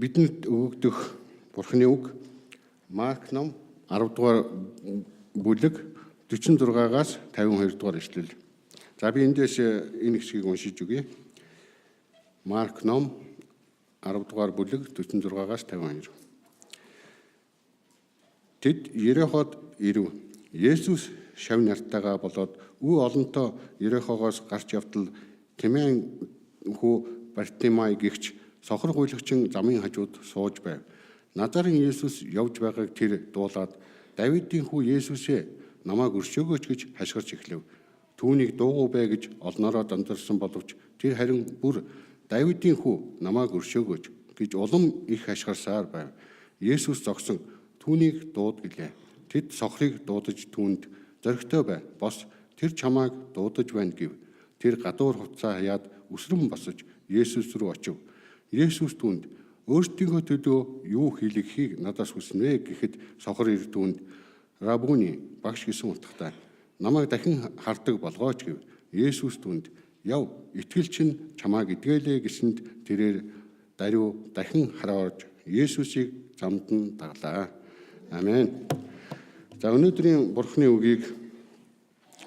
Бидэнд өгөгдөх Бурхны үг Марк ном 10 дугаар бүлэг 46-аас 52 дугаар ишлэл. За би эндээс энэ хэсгийг уншиж өгье. Марк ном 10 дугаар бүлэг 46-аас 52. Тэд Ереход ирэв. Есүс шав нартайгаа болоод үе олонтоо Ерехогоос гарч явтал Тимэн хүү Бартимай гэгч сохор гуйлагчин замын хажууд сууж байв. Назарын Есүс явж байгааг тэр дуулаад Давидын хүү Есүсээ намайг өршөөгөөч гэж хашгирч эхлэв. Түүнийг дуугүй бай гэж олноороо дандарсан боловч тэр харин бүр Давидын хүү намайг өршөөгөөч гэж улам их хашгирсаар байв. Есүс зогсон түүнийг дууд гэлээ. Тэд сохрыг дуудаж түүнд зоригтой бай. Бос тэр чамайг дуудаж байна гэв. Тэр гадуур хувцаа хаяад өсрөн босож Есүс рүү очив. Есүс түүнд өөрсдийнхөө төлөө юу хийлгэхийг надаас хүснэ вэ гэхэд сохор эр түүнд Рабуни багш гэсэн утгатай намайг дахин хардаг болгооч гэв. Есүс түүнд яв итгэл чинь чамайг эдгэлээ гэсэнд тэрээр даруй дахин хараа орж Есүсийг замд нь даглаа. Амен. За өнөөдрийн Бурхны үгийг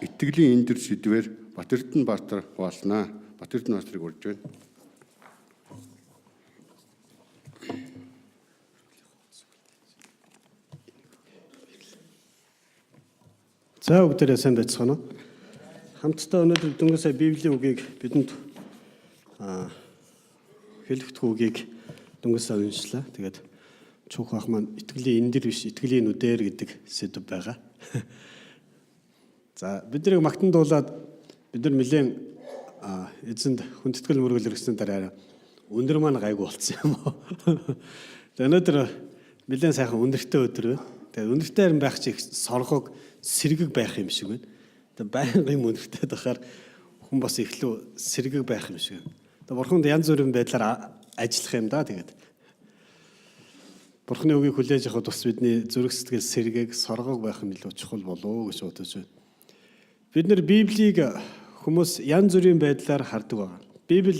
итгэлийн эндэр сэдвээр Батэрдэн Баатар хуваалнаа. Батэрдэн Баатрыг урьж байна. За бүгдээрээ сайн байцгаана уу? Хамтдаа өнөөдөр дөнгөж сая Библийн үгийг бидэнд хэлэгдэх үгийг дөнгөж сая уншлаа. Тэгээд чух ах маань итгэлийн эндэр биш, итгэлийн нүдээр гэдэг сэдэв байгаа. За бид нарыг магтан дуулаад бид нар нэлээд эзэнд хүндэтгэл мөргөл өргөсөн дараа өндөр маань гайгүй болцсон юм уу? За өнөөдөр нэлээд сайхан өндөртэй өдөр байна. Тэгээд өндөртэй харин байх чи их соргог сэргэг байх юм шиг байна. Тэгээд байнга юм өндөртэй байхаар хүн бас ихлүү сэргэг байх юм шиг байна. Тэгээд бурханд янз бүрийн байдлаар ажиллах юм да тэгээд. Бурхны үгийг хүлээж авахд бас бидний зүрх сэтгэл сэргэг, соргог байх нь илүү чухал болов уу гэж бодож байна. Бид нар Библийг хүмүүс янз бүрийн байдлаар хардаг байна. Библи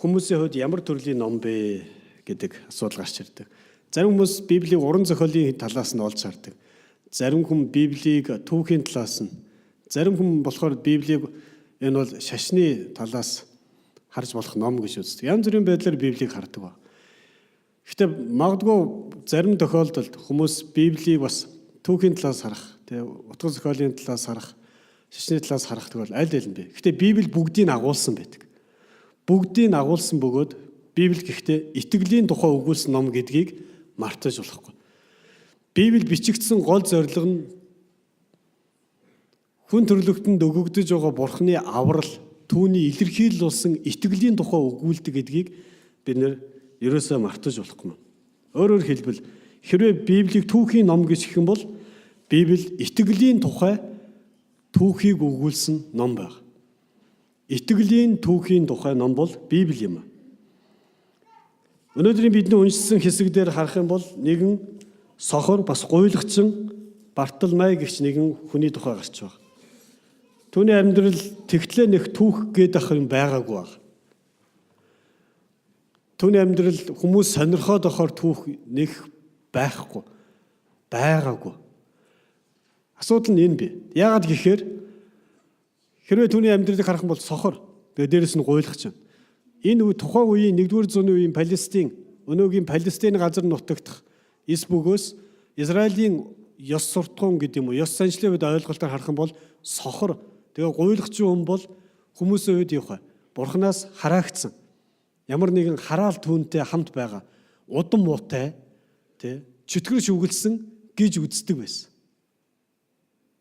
хүмүүсийн хувьд ямар төрлийн ном бэ гэдэг асуудал гарч ирдэг. Зарим хүмүүс Библийг уран зохиолын талаас нь олж хардаг. Зарим хүн Библийг түүхийн талаас нь, зарим хүн болохоор Библийг энэ бол шашны талаас харж болох ном гэж үздэг. Янз бүрийн байдлаар Библийг хардаг ба. Гэхдээ магадгүй зарим тохиолдолд хүмүүс Библийг бас түүхийн талаас харах, тэгээ утга зохиолын талаас харах, шашны талаас харах тохиол аль аль нь бэ. Гэхдээ Библи бүгдийг агуулсан байдаг. Бүгдийг агуулсан бөгөөд Библи гэхдээ итгэлийн тухай өгүүлсэн ном гэдгийг мартаж болохгүй. Библи бичигдсэн гол зорилго нь хүн төрлөختөнд өгөгдөж байгаа Бурхны аврал, түүний илэрхийлэл болсон итгэлийн тухай өгүүлдэг гэдгийг бид нэр ерөөсөө мартаж болохгүй. Өөрөөр хэлбэл хэрвээ Библийг түүхийн ном гэж гэх юм бол Библи итгэлийн тухай түүхийг өгүүлсэн ном байна. Итгэлийн түүхийн тухай ном бол Библи юм. Өнөөдрийн бидний уншсан хэсэг дээр харах юм бол нэгэн сохор бас гуйлагчин Бартолмай гэгч нэгэн хүний тухай гарч байгаа. Түүний амьдрал тэгтлээ нэг түүх гээд ах юм байгаагүй баг. Түүний амьдрал хүмүүс сонирхоод охоор түүх нэг байхгүй байгаагүй. Асуудал нь энэ би. Яагаад гэхээр хэрвээ түүний амьдралыг харах юм бол сохор тэгээ дээрэс нь гуйлагчин. Энэ үе тухайн үеийн 1-р зууны үеийн Палестин, өнөөгийн Палестин газар нутагдах эс бөгөөс Израилийн ёс суртахуун гэдэг юм уу, ёс заншлын үед ойлголтоор харах юм бол сохор тэгээ гуйлагчин хүн бол хүмүүсийн үед явах Бурханаас хараагдсан. Ямар нэгэн хараал түүнтэй хамт байгаа удам муутай тэ чөтгөр шүглсэн гэж үздэг байсан.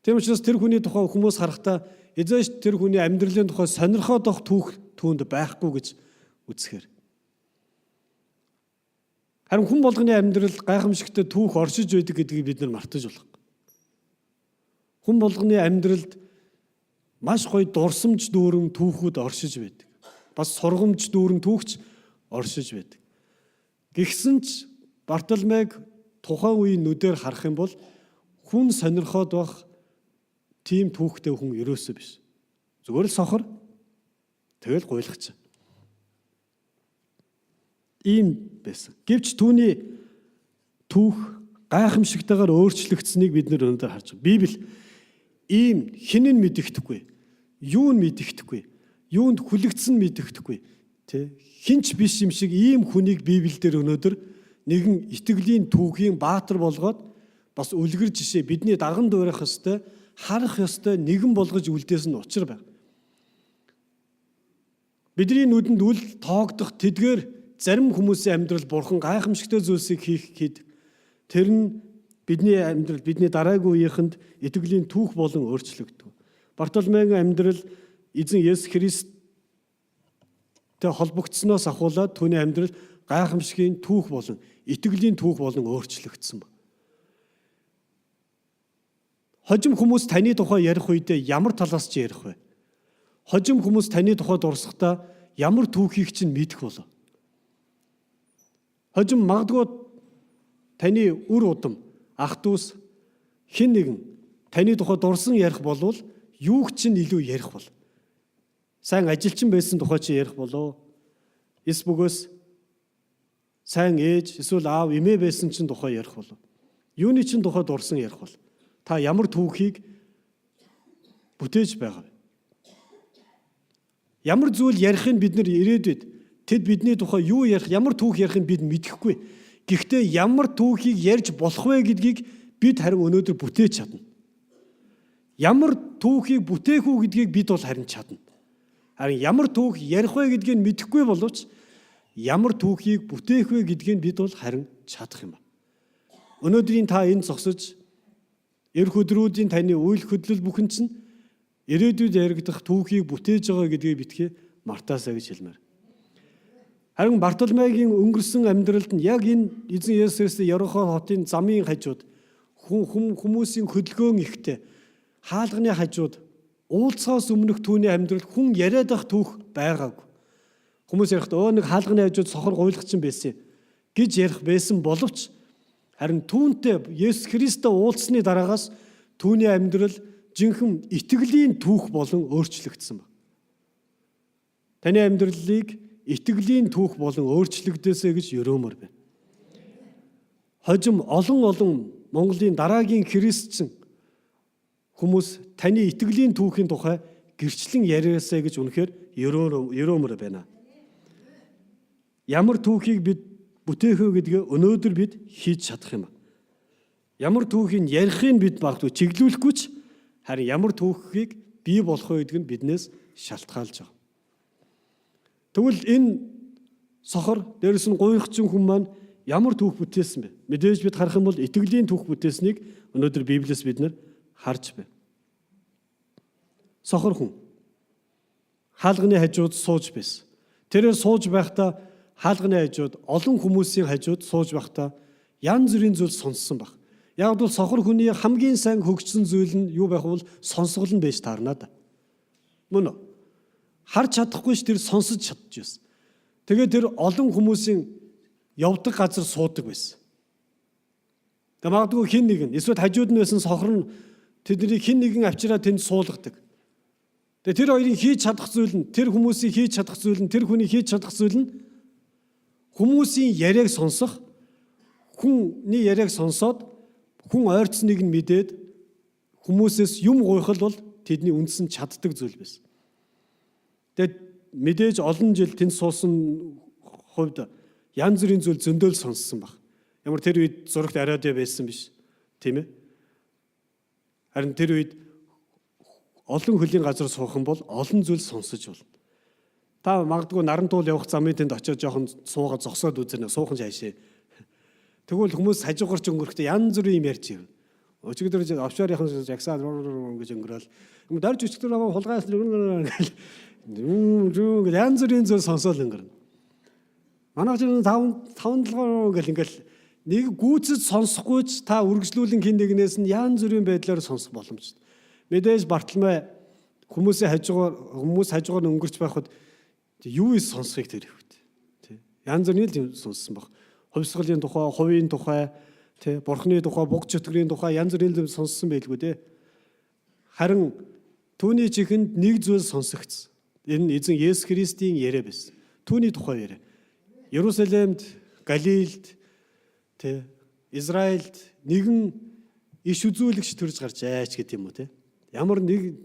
Тийм учраас тэр хүний тухай хүмүүс харахтаа эзэж тэр хүний амьдралын тухай сонирхоод авах түүх түүнд байхгүй гэж үзэхээр. Харин хүн болгоны амьдрал гайхамшигтай түүх оршиж байдаг гэдгийг бид нар мартаж болохгүй. Хүн болгоны амьдралд маш гоё дурсамж дүүрэн түүхүүд оршиж байдаг. Бас сургамж дүүрэн түүхч оршиж байдаг. Гэхдээ ч Бартолмайг тухайн үеийн нүдээр харах юм бол хүн сонирхоод байх тийм түүхтэй хүн ерөөсөө биш. Зүгээр л сохор тэгэл гуйлагч. Ийм байсан. Гэвч түүний түүх гайхамшигтайгаар өөрчлөгдсөнийг бид нэр өнөөдөр харж байгаа. Библи ийм хэн нь мэдэгдэхгүй, юу нь мэдэгдэхгүй, юунд хүлэгдсэн мэдэгдэхгүй, тэ хинч биш юм шиг ийм хүнийг Библиэлд өнөөдөр нэгэн итгэлийн түүхийн баатар болгоод бас үлгэр жишээ бидний даган дуурайх ёстой, харах ёстой нэгэн болгож үлдээсэн нь учир байна. Бидний нүдэнд үл тоогдох тэдгээр зарим хүмүүсийн амьдрал бурхан гайхамшигтай зүйлсийг хийх хэд тэр нь бидний амьдрал бидний дараагийн үеийнхэнд итгэлийн түүх болон өөрчлөгдөв. Бартоломегийн амьдрал эзэн Есүс Христтэй холбогдсоноос ахуулаад түүний амьдрал гайхамшигын түүх болон итгэлийн түүх болон өөрчлөгдсөн ба. Хожим хүмүүс таны тухай ярих үедээ ямар талаас ч ярих вэ? Хожим хүмүүс таны тухай дурсахдаа ямар түүхийг чинь мэдэх болов? Хожим магадгүй таны үр удам, ах дүүс хэн нэгэн таны тухай дурсан ярих болвол юуг чинь илүү ярих бол? Сайн ажилчин байсан тухай чи ярих болов? Эс бөгөөс сайн ээж эсвэл аав эмээ байсан чинь тухай ярих болов? Юуны чинь тухай дурсан ярих бол? Та ямар түүхийг бүтээж байгаа вэ? Ямар зүйл ярихыг бид нар ирээдүйд тэд бидний тухай юу ярих, ямар түүх ярихыг бид мэдэхгүй. Гэхдээ ямар түүхийг ярьж болох вэ гэдгийг бид харин өнөөдөр бүтээж чадна. Ямар түүхийг бүтээх үү гэдгийг бид бол харин чадна. Харин ямар түүх ярих вэ гэдгийг мэдэхгүй боловч ямар түүхийг бүтээх вэ гэдгийг бид бол харин чадах юм ба. Өнөөдрийн та энэ зогсож эх өдрүүдийн таны үйл хөдлөл бүхэн чинь ирээдүйд яригдах түүхийг бүтээж байгаа гэдгийг битгий мартаасаа гэж хэлмээр. Харин Бартоломегийн өнгөрсөн амьдралд нь яг энэ эзэн Есүс Христос Ерохо хотын замын хажууд хүмүүсийн хөдөлгөөн ихтэй хаалганы хажууд уулзахаас өмнөх түүний амьдрал хүн яриад ах түүх байгаагүй. Хүмүүс ярихдаа өө нэг хаалганы хажууд сохор гуйлагчин байсан гэж ярих байсан боловч харин түүнтэй Есүс Христтэй уулзсны дараагаас түүний амьдрал жинхэнэ итгэлийн түүх болон өөрчлөгдсөн ба. Таны амьдралыг итгэлийн түүх болон өөрчлөгдөөсэй гэж өрөөмөр байна. Хожим олон олон Монголын дараагийн христчин хүмүүс таны итгэлийн түүхийн тухай гэрчлэн яриасай гэж үнэхээр өрөөмөр байна. Ямар түүхийг бид бүтээх вэ гэдгээ өнөөдөр бид хийж чадах юм. Ямар түүхийг ярихыг бид магадгүй чиглүүлэхгүй ч харин ямар түүхийг бий болох вэ гэдг нь биднээс шалтгаалж байгаа. Тэгвэл энэ сохор дээрэс нь гуйхчин хүн маань ямар түүх бүтээсэн бэ? Мэдээж бид харах юм бол итгэлийн түүх бүтээснийг өнөөдөр Библиэс бид нэр харж байна. Сохор хүн хаалганы хажууд сууж байсан. Тэрээр сууж байхдаа хаалганы хажууд олон хүмүүсийн хажууд сууж байхдаа янз бүрийн зүйл сонссон баг. Яг бол сохор хүний хамгийн сайн хөгжсөн зүйл нь юу байх вэ? Сонсгол нь байж таарна да. Мөн үү? Харж чадахгүй ш тэр сонсож чадчихсан. Тэгээд тэр олон хүмүүсийн явдаг газар суудаг байсан. Тэгээ магадгүй хин нэгэн эсвэл хажууд нь байсан сохор нь тэднийг хин нэгэн авчираа тэнд суулгадаг. Тэгээ тэр хоёрын хийж чадах зүйл нь тэр хүмүүсийн хийж чадах зүйл нь тэр хүний хийж чадах зүйл нь хүмүүсийн яриаг сонсох, хүний яриаг сонсоод хүн ойрцсныг нь мэдээд хүмүүсээс юм гуйхал бол тэдний үндсэн чаддаг зүйл байсан. Тэгээд мэдээж олон жил тэнд суусан хувьд янз бүрийн зүйл зөндөөл сонссон баг. Ямар тэр үед зурагт ариадэ байсан биш. Тийм ээ. Харин тэр үед олон хөлийн газар суух юм бол олон зүйл сонсож болно. Та магадгүй наран туул явах замын тэнд очиод жоохон суугаа зогсоод үзэнэ суухан шаашээ. Тэгвэл хүмүүс хажуугарч өнгөрөхдөө янз бүрийн юм ярьж ирнэ. Өчигдөр офшорынхан жагсаад гэж өнгөрөөл. Дорж өчигдөр аваа хулгайс гэл гэж янз бүрийн зүйл сонсоол өнгөрнө. Манайх ч 5 5 7 гэл ингээл нэг гүйцэд сонсохгүй ч та үргэлжлүүлэн хин нэгнээс нь янз бүрийн байдлаар сонсох боломжтой. Мэдээж Бартоломей хүмүүсийн хажуугаар хүмүүс хажуугаар өнгөрч байхад юу ის сонсохыг тэр ихэвт. Тэ. Янз бүрийн л юм сонссон баг. Хувьсгалын тухай, хувийн тухай, тэ, бурхны тухай, буг чөтгөрийн тухай янз бүрийн юм сонссон байлгүй дээ. Харин түүний чихэнд нэг зүйл сонсогдсон. Энэ нь эзэн Есүс Христийн яриа байсан. Түүний тухай яриа. Иерусалимд Галилд тэ Израильд нэгэн иш үзүүлэгч төрж гарч аач гэдэг юм уу те. Ямар нэг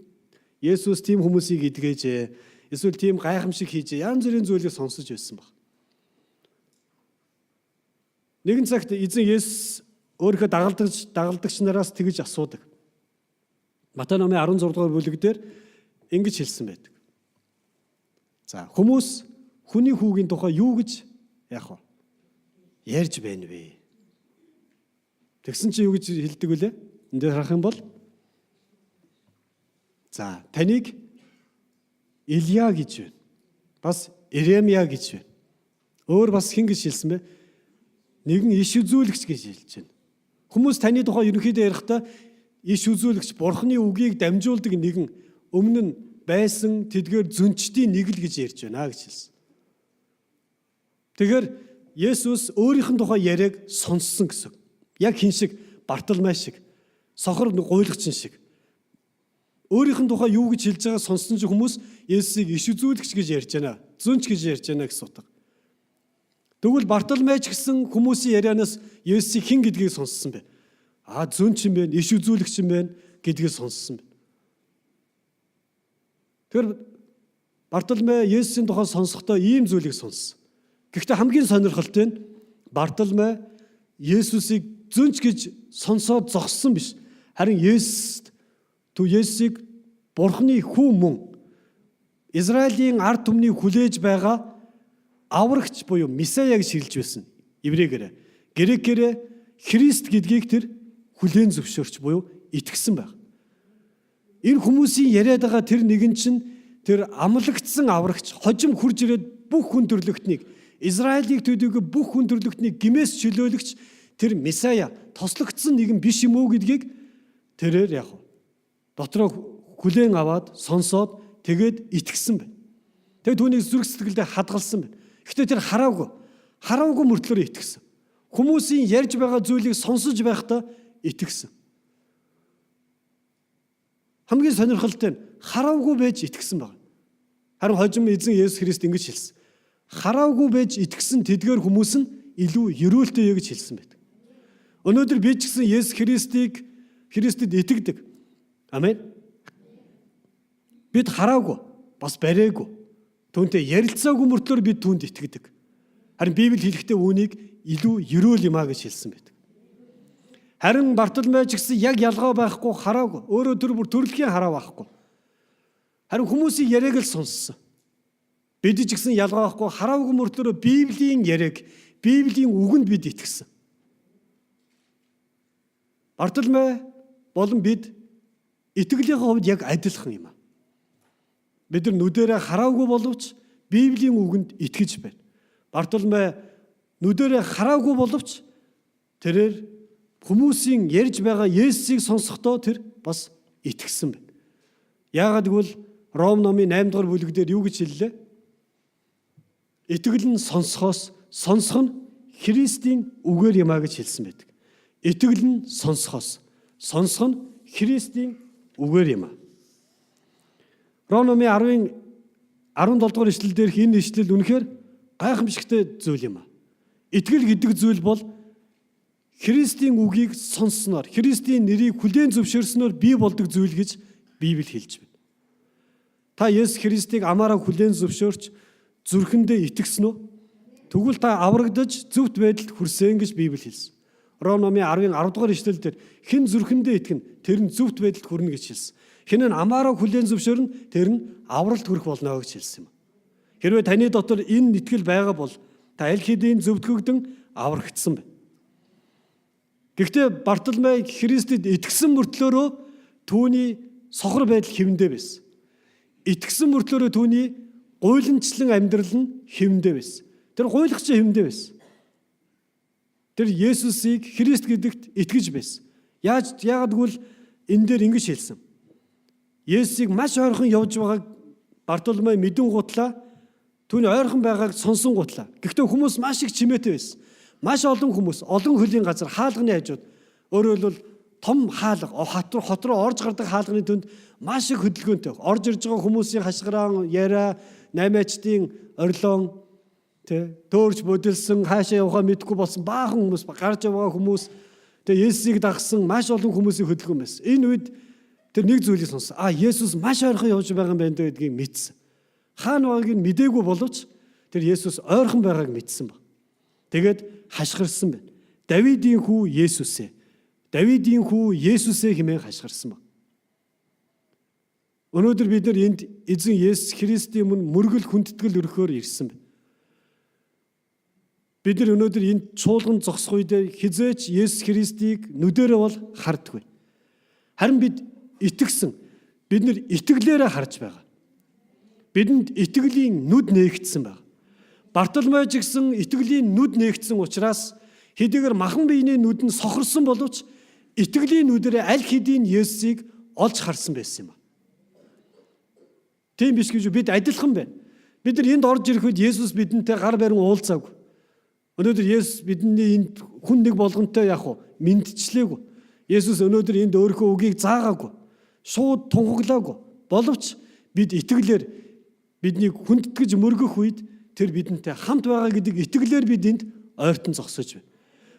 Есүс тийм хүмүүсийг эдгээжээ. Эсвэл тийм гайхамшиг хийжээ. Янз бүрийн зүйлийг сонсож байсан баг. Нэгэн цагт эзэн Есүс өөрийнхөө дагалдагч нараас тэгж асуудаг. Матай номын 16 дугаар бүлэг дээр ингэж хэлсэн байдаг. За, хүмүүс хүний хүүгийн тухай юу гэж яах вэ? Ярьж байна вэ? Тэгсэн чинь юу гэж хэлдэг вүлээ? Энд дээр харах юм бол за, таныг Илия гэж байна. Бас Иремья гэж байна. Өөр бас хэн гэж хэлсэн бэ? Нэгэн иш үзүүлэгч гэж хэлж байна. Хүмүүс таны тухай ерөнхийдөө ярихдаа иш үзүүлэгч, Бурхны үгийг дамжуулдаг нэгэн өмнө нь байсан тэдгээр зөнчдийн нэг л гэж ярьж байна гэж хэлсэн. Тэгэхээр Есүс өөрийнх нь тухай яриаг сонссон гэсэн. Яг хин шиг, Бартолмай шиг, сохор гуйлагчин шиг. Өөрийнх нь тухай юу гэж хэлж байгааг сонссон чинь хүмүүс Есүсийг иш үзүүлэгч гэж ярьж байна. Зөнч гэж ярьж байна гэсэн утга. Тэгвэл Бартолмай ч гэсэн хүмүүсийн ярианаас Есүсийг хэн гэдгийг сонссон бэ? А, зөнч юм байна, иш үзүүлэгч юм байна гэдгийг сонссон байна. Тэр Бартолмай Есүсийн тухай сонсохдоо ийм зүйлийг сонссон. Гэхдээ хамгийн сонирхолтой нь Бартолмай Есүсийг зөнч гэж сонсоод зогссон биш. Харин Есүст Есүсийг Бурхны хүү мөн Израилийн ард түмний хүлээж байгаа аврагч буюу Месиа гэж ширлж байсан. Еврейгээр. Грекээр Христ гэдгийг тэр хүлээн зөвшөөрч буюу итгэсэн байх. Энэ хүмүүсийн яриад байгаа тэр нэгэн чинь тэр амлагдсан аврагч, хожим хурж ирээд бүх хүн төрлөختнийг, Израилийг төдийгүй бүх хүн төрлөختнийг гимээс чөлөөлөгч тэр Месиа, тослогдсон нэгэн биш юм уу гэдгийг тэрээр яг дотроо хүлээн аваад сонсоод тэгээд итгэсэн байна. Тэгээд түүнийг зүрх сэтгэлдээ хадгалсан байна. Гэхдээ тэр хараагүй мөртлөөр итгэсэн. Хүмүүсийн ярьж байгаа зүйлийг сонсож байхдаа итгэсэн. Хамгийн сонирхолтой нь хараагүй байж итгэсэн байна. Харин хожим эзэн Есүс Христ ингэж хэлсэн. Хараагүй байж итгэсэн тэдгээр хүмүүс нь илүү ерөөлтэй гэж хэлсэн байдаг. Өнөөдөр би ч гэсэн Есүс Христэд итгэдэг. Амен. Бид хараагүй, бас бариагүй. Түүнтэй ярилцаагүй мөртлөөр бид түүнд итгэдэг. Харин Библи хэлэхдээ үүнийг илүү ерөөл юм а гэж хэлсэн байдаг. Харин Бартолмей ч гэсэн яг ялгаа байхгүй, хараагүй. Өөрөө тэр бүр төрөлхийн хараа байхгүй. Харин хүмүүсийн яриаг л сонссон. Бид ч гэсэн ялгаа байхгүй, хараагүй мөртлөөр Библийн яриаг, Библийн үгэнд бид итгэсэн. Бартолмей болон бид итгэлийнхээ хувьд яг адилхан юм а. Бид нар нүдэрээ хараагүй боловч Библийн үгэнд итгэж байна. Бартолмей нүдэрээ хараагүй боловч тэрээр хүмүүсийн ярьж байгаа Есүсийг сонсохдоо тэр бас итгэсэн байна. Яагаад гэвэл Ром номын 8 дугаар бүлэг дээр юу гэж хэллээ? Итгэл нь сонсохоос, сонсох нь Христийн үгээр юм а гэж хэлсэн байдаг. Итгэл нь сонсохоос, сонсох нь Христийн үгээр юм а. Ром номын 10-ын 17 дугаар ишлэл дээрх энэ ишлэл үнэхээр гайхамшигтай зүйл юм а. Итгэл гэдэг зүйл бол Христийн үгийг сонссноор, Христийн нэрийг хүлээн зөвшөөрснөөр бий болдог зүйл гэж Библи хэлж байна. Та Есүс Христийг амаараа хүлээн зөвшөөрч зүрхэндээ итгэсэн үү? Тэгвэл та аврагдаж зөвхт байдалд хүрсэн гэж Библи хэлсэн. Ром номын 10-ын 10 дугаар ишлэл дээр хэн зүрхэндээ итгэн тэр нь зөвхт байдалд хүрнэ гэж хэлсэн. Хэн нь амаараа хүлээн зөвшөөрнө тэр нь авралт хүрэх болно гэж хэлсэн юм. Хэрвээ таны дотор энэ итгэл байгаа бол та аль хэдийн зөвтгөгдөн аврагдсан байна. Гэхдээ Бартолмей Христэд итгэсэн мөртлөөрөө түүний сохор байдал хэвэндээ байсан. Итгэсэн мөртлөөрөө түүний гуйланчлан амьдрал нь хэвэндээ байсан. Тэр гуйлагч хэвэндээ байсан. Тэр Есүсийг Христ гэдэгт итгэж байсан. Яагаад гэвэл энэ дээр ингэж хэлсэн. Есүсийг маш ойрхон явж байгааг Бартолмей мэдэн гутлаа түүний ойрхон байгааг сонсон гутлаа. Гэхдээ хүмүүс маш их чимээтэй байсан. Маш олон хүмүүс, олон хөлийн газар, хаалганы хажууд, өөрөөр хэлбэл том хаалга, хот руу орж гардаг хаалганы түнд маш их хөдөлгөөнтэй. Орж ирж байгаа хүмүүсийн хашгираан, яриа, наймаачдын орилоон, Тэ төөрч бодилсан, хаашаа явахаа мэдэхгүй болсон баахан хүмүүс, гарч яваа хүмүүс, тэгээ Есүсийг дагсан маш олон хүмүүсийн хөдөлгөөн байсан. Энэ үед тэр нэг зүйлийг сонссон. А Есүс маш ойрхон явж байгаа юм байна даа гэдгийг мэдсэн. Хаана байгааг нь мдээгүй боловч тэр Есүс ойрхон байгааг мэдсэн ба. Тэгээд хашгирсан байна. Давидын хүү Есүсээ. Давидын хүү Есүсээ хэмээн хашгирсан ба. Өнөөдөр бид нар энд эзэн Есүс Христийн өмнө мөргөл хүндэтгэл өргөхөөр ирсэн байна. Бид нар өнөөдөр энд чуулган зогсох үедээ хизээч Есүс Христийг нүдэрээ бол хардаггүй. Харин бид итгэсэн. Бид нар итгэлээрээ харж байгаа. Бидэнд итгэлийн нүд нээгдсэн байна. Бартолмой ч гэсэн итгэлийн нүд нээгдсэн учраас хэдийгээр махан биений нүд нь сохорсон боловч итгэлийн нүдэрээ аль хэдийн Есүсийг олж харсан байсан юм. Тийм биш гэж бид адилхан байна. Бид нар энд орж ирэх үед Есүс бидэнтэй гар барин уулзаагүй. Өнөөдөр Есүс бидний энд хүн нэг болгонтой яг уу мэдчлээгүй. Есүс өнөөдөр энд өөрийнхөө үгийг заагаагүй. Шууд тунхаглаагүй. Боловч бид итгэлээр биднийг хүндэтгэж мөргөх үед тэр бидэнтэй хамт байгаа гэдэг итгэлээр бид энд ойртон зогсож байна.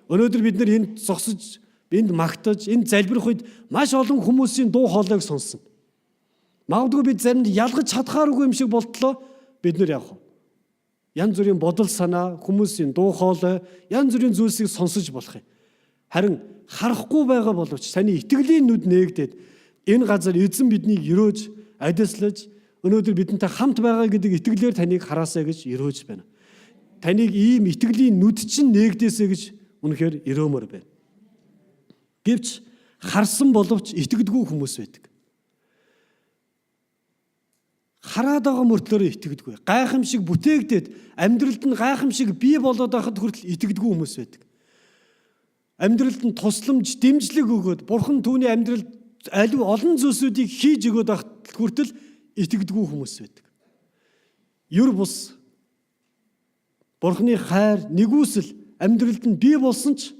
Өнөөдөр бид нар энд зогсож, энд магтаж, энд залбирах үед маш олон хүмүүсийн дуу хоолойг сонссон. Магадгүй бид заримд ялгаж чадхааргүй юм шиг болтлоо бид нар явах. Янз бүрийн бодол санаа, хүмүүсийн дуу хоолой, янз бүрийн зүйлсийг сонсож болох юм. Харин харахгүй байгаа боловч таны итгэлийн нүд нээгдээд энэ газар эзэн биднийг өрөөж, адислаж, өнөөдөр бидэнтэй хамт байгаа гэдэг итгэлээр таныг хараасай гэж өрөөж байна. Таныг ийм итгэлийн нүд чинь нээгдээсэй гэж үнэхээр өрөөмөр байна. Гэвч харсан боловч итгэдэггүй хүмүүс байдаг. Хараад байгаа мөртлөөрөө итгэдэггүй. Гайхамшиг бүтээгдээд амьдралд нь гайхамшиг бий болоод байхад хүртэл итгэдэггүй хүмүүс байдаг. Амьдралд нь тусламж, дэмжлэг өгөөд бурхан түүний амьдралд аливаа олон зүйлсүүдийг хийж өгөөд байхад хүртэл итгэдэггүй хүмүүс байдаг. Юр бус бурханы хайр, нэгүсэл амьдралд нь бий болсон ч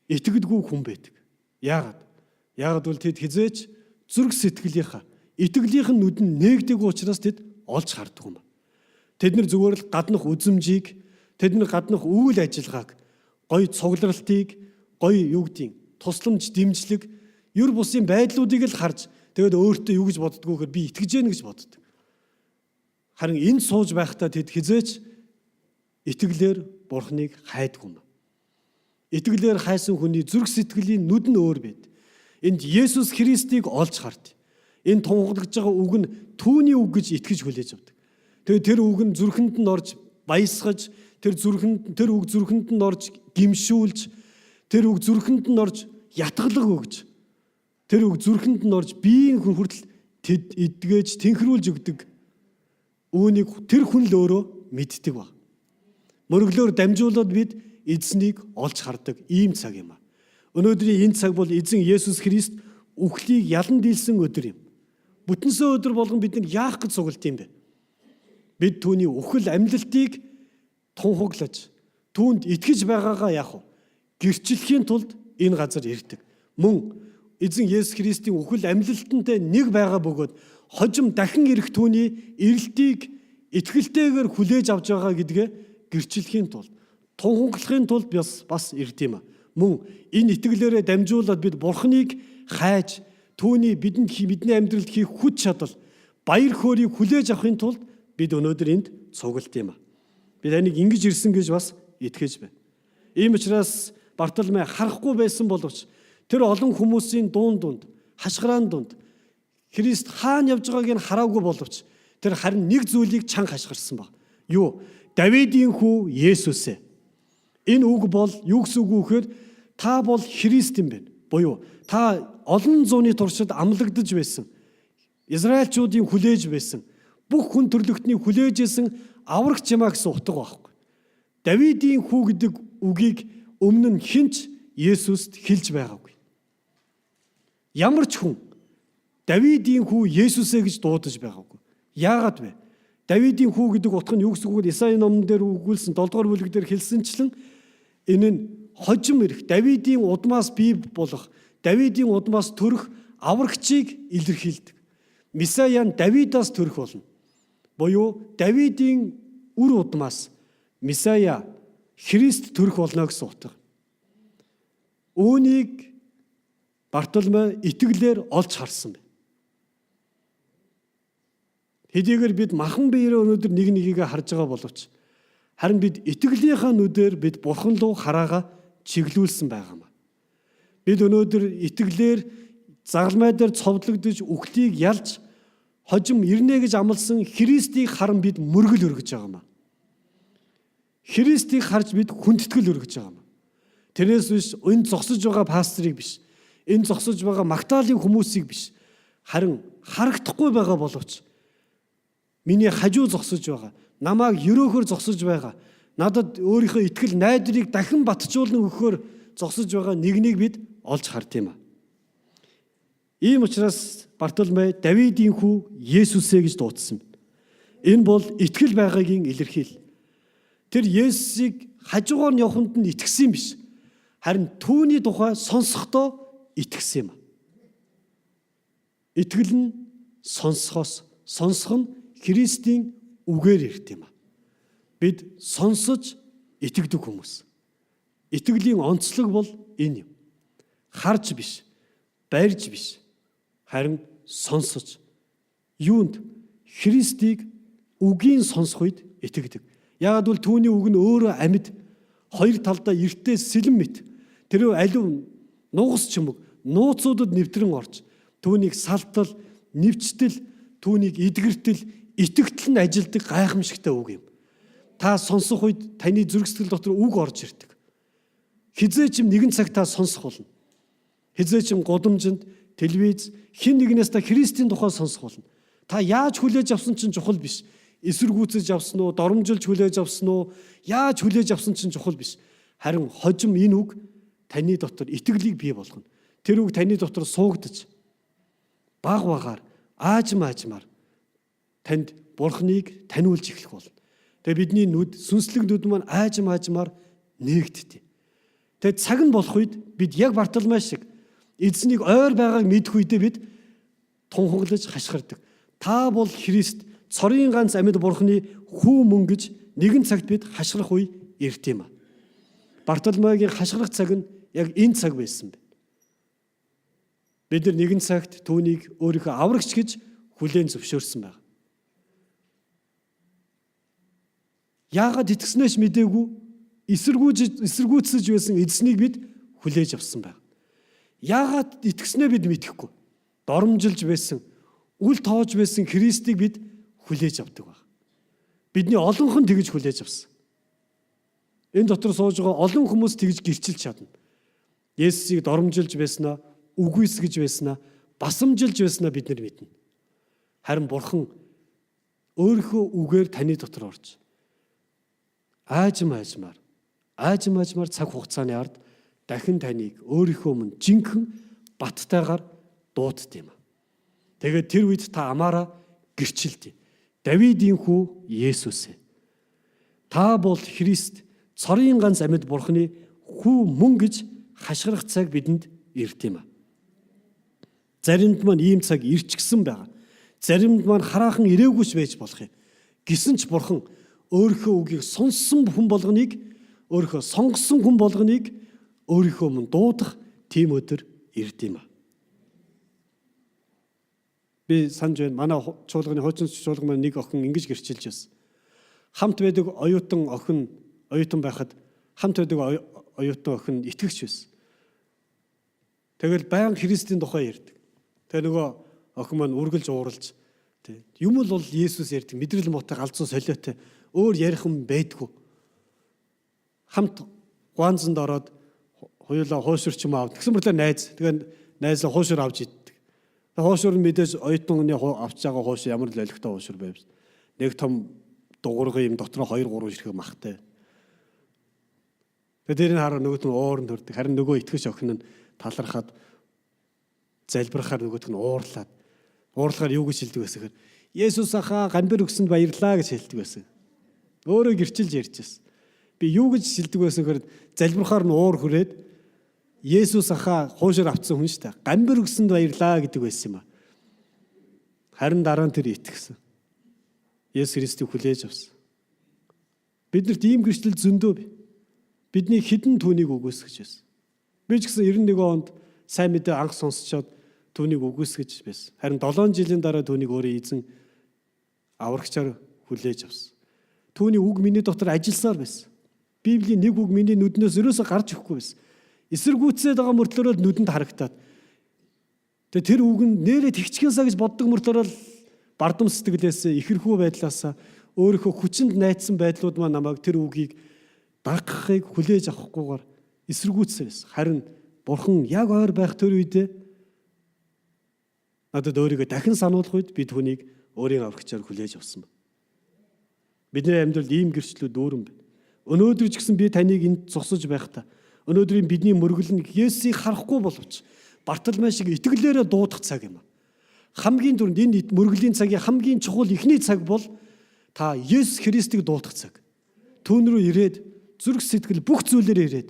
итгэдэггүй хүн байдаг. Яагаад? Яагаад бол тэд хизээч зүрх сэтгэлийнхаа итгэлийнх нь нүд нь нээгдээгүй учраас тэд олж харддаг юм. Тэд нар зүгээр л гаднах үзмжийг, тэд нар гаднах үйл ажиллагааг, гоё цугларалтыг, гоё юу гэдгийг, тусламж, дэмжлэг, юр бусын байдлуудыг л харж тэгээд өөртөө юу гэж боддгоо гэхээр би итгэж гэнэ гэж боддог. Харин энд сууж байхдаа тэд хизээч итгэлээр Бурхныг хайдгүй юм. Итгэлээр хайсан хүний зүрх сэтгэлийн нүд нь өөр байд. Энд Есүс Христийг олж хард. Энэ тунхаглаж байгаа үг нь түүний үг гэж итгэж хүлээж авдаг. Тэгээд тэр үг нь зүрхэнд нь орж баясгаж, тэр зүрхэнд тэр үг зүрхэнд нь орж гимшүүлж, тэр үг зүрхэнд нь орж ятгалаг өгж, тэр үг зүрхэнд нь орж биеийн хүн хүртэл тэд эдгэж тэнхрүүлж өгдөг. Үүнийг тэр хүн л өөрөө мэддэг баг. Мөрөглөөр дамжуулаад бид эзнийг олж хардаг ийм цаг юм а. Өнөөдрийн энэ цаг бол эзэн Есүс Христ үхлийг ялан дийлсэн өдөр юм. Бүтэнсэн өдөр болгон бид нар яах гэж цугалт юм бэ? Бид түүний үхэл амьлалтыг тунхаглаж, түүнд итгэж байгаагаа яах вэ? Гэрчлэхийн тулд энэ газар ирдэг. Мөн эзэн Есүс Христийн үхэл амьлалтантай нэг байгаа бөгөөд хожим дахин ирэх түүний ирэлтийг итгэлтэйгээр хүлээж авч байгаа гэдгээ гэрчлэхийн тулд, тунхаглахын тулд бас ирд юм. Мөн энэ итгэлээрээ дамжуулаад бид Бурхныг хайж түүний бидэнд бидний амьдралд хийх хүч чадал, баяр хөөргийг хүлээж авахын тулд бид өнөөдөр энд цугалт юм. Би таныг ингэж ирсэн гэж бас итгэж байна. Ийм учраас Бартолмей харахгүй байсан боловч тэр олон хүмүүсийн дуун дунд, хашгираан дунд Христ хаана явж байгааг нь хараагүй боловч тэр харин нэг зүйлийг чанга хашгирсан баг. Юу? Давидын хүү Есүс ээ. Энэ үг бол юу гэсэн үг вэ гэхээр та бол Христ юм байна. Буюу та олон зууны туршид амлагдаж байсан. Израильчуудын хүлээж байсан. Бүх хүн төрлөختний хүлээж исэн аврагч юмаа гэсэн утга байхгүй. Давидын хүү гэдэг үгийг өмнө нь хинч Есүст хэлж байгаагүй. Ямар ч хүн Давидын хүү Есүсээ гэж дуудаж байгаагүй. Яагаад вэ? Давидын хүү гэдэг утга нь юу гэсэн үг вэ? Исаи номон дээр өгүүлсэн 7 дугаар бүлэг дээр хэлсэнчлэн энэ нь хожим ирэх Давидын удмаас бий болох, Давидын удмаас төрөх аврагчийг илэрхийлдэг. Месая нь Давидаас төрөх болно. Буюу Давидын үр удмаас Месая Христ төрөх болно гэсэн утга. Үүнийг Бартоломей итгэлээр олж харсан байна. Хэдийгээр бид махан биеэрээ өнөөдөр нэг нэгийг харж байгаа боловч харин бид итгэлийнхаа нүдээр бид Бурхан руу хараага чиглүүлсэн байгаа юм. Бид өнөөдөр итгэлээр загалмай дээр цовдлогдож үхлийг ялж хожим ирнэ гэж амласан Христийг харан бид мөргөл өргөж байгаа юм. Христийг харж бид хүндэтгэл өргөж байгаа юм. Тэрнээс биш энэ зогсож байгаа пасторыг биш, энэ зогсож байгаа Магдалины хүмүүсийг биш, харин харагдахгүй байгаа боловч миний хажуу зогсож байгаа, намайг ерөөхөр зогсож байгаа, надад өөрийнхөө итгэл найдрыг дахин батжуулан өгөхөөр зогсож байгаа нэгнийг бид олж хард юм. Ийм учраас Бартоломей Давидын хүү Есүсээ гэж дуудсан. Энэ бол итгэл байгаагийн илэрхийл. Тэр Есүсийг хажуугаар нь явханд нь итгэсэн юм биш. Харин түүний тухай сонсохдоо итгэсэн юм. Итгэл нь сонсохоос, сонсох нь Христийн үгээр ирд юм. Бид сонсож итгэдэг хүмүүс. Итгэлийн онцлог бол энэ юм. Харж биш, барьж биш, харин сонсож. Юунд? Христийг үгийн сонсох үед итгэдэг. Яагаад гэвэл түүний үг нь өөрөө амьд, хоёр талдаа эртээ сэлэн мэт. Тэр аливаа нугас чимэг нууцуудад нэвтрэн орж түүнийг салтал, нэвчтэл, түүнийг эдгэртэл, итгэгтэл нь ажилдаг гайхамшигтай үг юм. Та сонсох үед таны зүрх сэтгэл дотор үг орж ирдэг. Хизээ ч юм нэгэн цаг та сонсох болно. Хизээ ч юм гудамжинд, телевиз, хэн нэгнээс та Христийн тухай сонсох болно. Та яаж хүлээж авсан чинь чухал биш. Эсэргүүцэж авсан уу, доромжилж хүлээж авсан уу, яаж хүлээж авсан чинь чухал биш. Харин хожим энэ үг таны дотор итгэлийг бий болгоно. Тэр үг таны дотор суугдаж баг багаар аажим аажмаар танд Бурхныг таниулж эхлэх болно. Тэгээ бидний нүд, сүнслэг нүд маань аажим аажмаар нээгддэг. Тэгээ цаг нь болох үед бид яг Бартоломей шиг эзнийг ойр байгааг мэдэх үедээ бид тунхаглаж хашгирдаг. Та бол Христ, цорын ганц амьд Бурхны хүү мөн гэж нэгэн цагт бид хашгирах үе ирд юм. Бартоломейгийн хашгирах цаг нь яг энэ цаг байсан байна. Бид нар нэгэн цагт түүнийг өөрийнхөө аврагч гэж хүлээн зөвшөөрсөн байна. Яагаад итгэснээс мдээгүй эсэргүүцэж байсан эзнийг бид хүлээж авсан байна. Яагаад итгэснээ бид мэдэхгүй. Доромжилж байсан, үл тоож байсан Христийг бид хүлээж авдаг баг. Бидний олонх нь тэгж хүлээж авсан. Энэ дотор сууж байгаа олон хүмүүс тэгж гэрчилж чадна. Есүсийг доромжилж байснаа, үгүйсгэж байснаа, басамжилж байснаа бид нар мэднэ. Харин Бурхан өөрийнхөө үгээр таны дотор орж аажим аажмаар аажим аажмаар цаг хугацааны ард дахин таныг өөрийнхөө өмнө жинхэнэ баттайгаар дуудд юм. Тэгээд тэр үед та амаараа гэрчилдэ. Давидын хүү Есүс ээ. Та бол Христ, цорын ганц амьд Бурхны хүү мөн гэж хашгирах цаг бидэнд ирд юм. Заримд маань ийм цаг ирчихсэн байгаа. Заримд маань хараахан ирээгүйч байж болох юм. Гэсэн ч Бурхан өөрийнхөө үгийг сонссон хүн болгоныг, өөрийнхөө сонгосон хүн болгоныг өөрийнхөө өмнө дуудах тийм өдөр ирд юм. Би санаж байна. Манай чуулганы хуучин чуулган маань нэг охин ингэж гэрчилж байсан. Хамт байдаг оюутан охин, оюутан байхад хамт байдаг оюутан охин итгэгч байсан. Тэгэл баян Христийн тухай ярьдаг. Тэгээ нөгөө охин маань үргэлж ууралж тий. Юм л бол Есүс ярьдаг. Мэдрэл муутай галзуу солиотой өөр ярих юм байдгүй. Хамт гуанзанд ороод хоёулаа хуушур ч юм аав. Тэгсэн мэтлээ найз. Тэгээ найзаа хуушур авч иддэг. Тэгээ хуушур нь мэдээж оюутаны авч байгаа хуушур ямар л олигтой хуушур байв. Нэг том дугуургын юм дотор 2 3 ширхэг махтай. Тэгээ тэрийг хараа нөгөөт нь уурн төрдөг. Харин нөгөө итгэж охин нь талархаад залбирахаар нөгөөх нь уурлаад уурлахаар юу гэж хэлдэг байсан гэхээр Есүс ахаа гамбир өгсөнд баярлаа гэж хэлдэг байсан. Өөрөө гэрчилж ярьж байсан. Би юу гэж хэлдэг байсан гэхээр залбирахаар нь уур хүрээд Есүс ахаа хуушир авцсан хүн шүү дээ. Гамбир өгсөнд баярлаа гэдэг байсан юм а. Харин дараа нь тэр итгэсэн. Есүс Христийг хүлээж авсан. Биднэрт ийм гэрчлэл зөндөө бий. Бидний хэдэн түүнийг үгүйсгэж байсан. Би ч гэсэн 91 онд сайн мэдээ анх сонсчоод түүнийг үгүйсгэж байсан. Харин 7 жилийн дараа түүнийг өөрийн эзэн аврагчаар хүлээж авсан. Түүний үг миний дотор ажилласаар байсан. Библийн нэг үг миний нүднээс ерөөсөө гарч өгөхгүй байсан. Эсэргүүцээд байгаа мөртлөөрөө л нүдэнд харагтаад. Тэгээ тэр үг нь нэрээ тэгчгэнсаа гэж боддог мөртлөөрөө л бардам сэтгэлээс ихэрхүү байдлаасаа өөрийнхөө хүчинд найдсан байдлууд маань намайг тэр үгийг дагахыг хүлээж авахгүйгээр эсэргүүцсэн байсан. Харин Бурхан яг ойр байх тэр үедээ надад өөрийгөө дахин сануулах үед би түүнийг өөрийн аврагчаар хүлээж авсан байна. Бидний амьдралд ийм гэрчлэлүүд дүүрэн байна. Өнөөдөр ч гэсэн би таныг энд зогсож байхдаа өнөөдрийн бидний мөргөл нь Есүсийг харахгүй боловч Бартолмей шиг итгэлээрээ дуудах цаг юм. Хамгийн түрүүнд энэ мөргөлийн цагийн хамгийн чухал эхний цаг бол та Есүс Христийг дуудах цаг. Түүн рүү ирээд зүрх сэтгэл бүх зүйлээр ирээд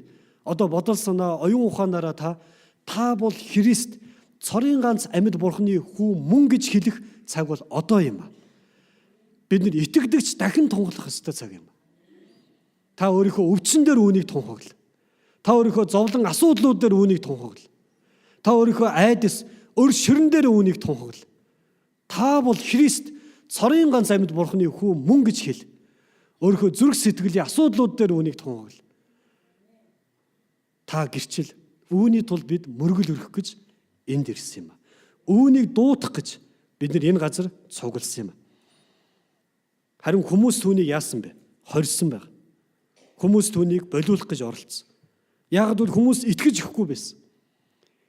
одоо бодол санаа, оюун ухаанаараа та бол Христ, цорын ганц амьд Бурхны хүү мөн гэж хэлэх цаг бол одоо юм. Бид нар итгэдэгч дахин тунхаглах ёстой цаг юм. Та өөрийнхөө өвчин дээр үүнийг тунхагла. Та өөрийнхөө зовлон асуудлууд дээр үүнийг тунхагла. Та өөрийнхөө айдас, өр ширэн дээр үүнийг тунхагла. Та бол Христ, цорын ганц амьд Бурхны хүү мөн гэж хэл. Өөрийнхөө зүрх сэтгэлийн асуудлууд дээр үүнийг тунхагла. Та гэрчил. Үүний тулд бид мөргөл өргөх гэж энд ирсэн юм. Үүнийг дуудах гэж бид нар энэ газар цугласан юм. Харин хүмүүс түүнийг яасан бэ? Хорьсон байх. Хүмүүс түүнийг болиулах гэж оролцсон. Яг л хүмүүс итгэж өгөхгүй байсан.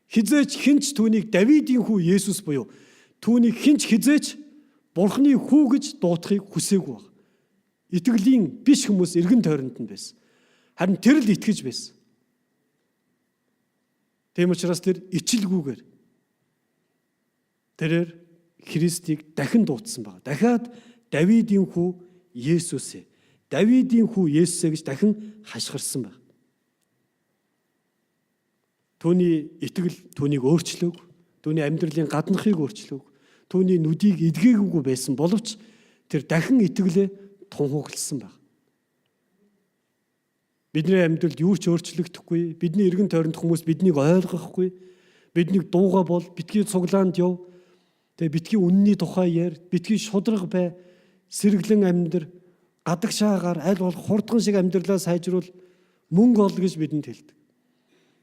Хизээч хинч түүнийг Давидын хүү Есүс буюу түүнийг хинч хизээч Бурхны хүү гэж дуудахыг хүсээгүй баг. Итгэлийн биш хүмүүс эргэн тойронд нь байсан. Харин тэр л итгэж байсан. Тийм учраас тэр ичлгүүгээр тэрээр Христийг дахин дуудсан баг. Дахиад Давидын хүү Есүсээ, Давидын хүү Есүсээ гэж дахин хашгирсан баг. Түүний итгэл түүнийг өөрчлөөг, түүний амьдралын гаднахыг өөрчлөөг, түүний нүдийг эдгээгүй байсан боловч тэр дахин итгэлээ тунхагласан баг. Бидний амьдралд юу ч өөрчлөгдөхгүй, бидний эргэн тойронд хүмүүс биднийг ойлгохгүй, биднийг дууга бол, битгий цуглаанд яв, тэгээ битгий үнний тухай яар, битгий шудраг бай, сэргэлэн амьдр, гадагшаагаар аль болох хурдхан шиг амьдралаа сайжруул, мөнгө ол гэж бидэнд хэлдэг.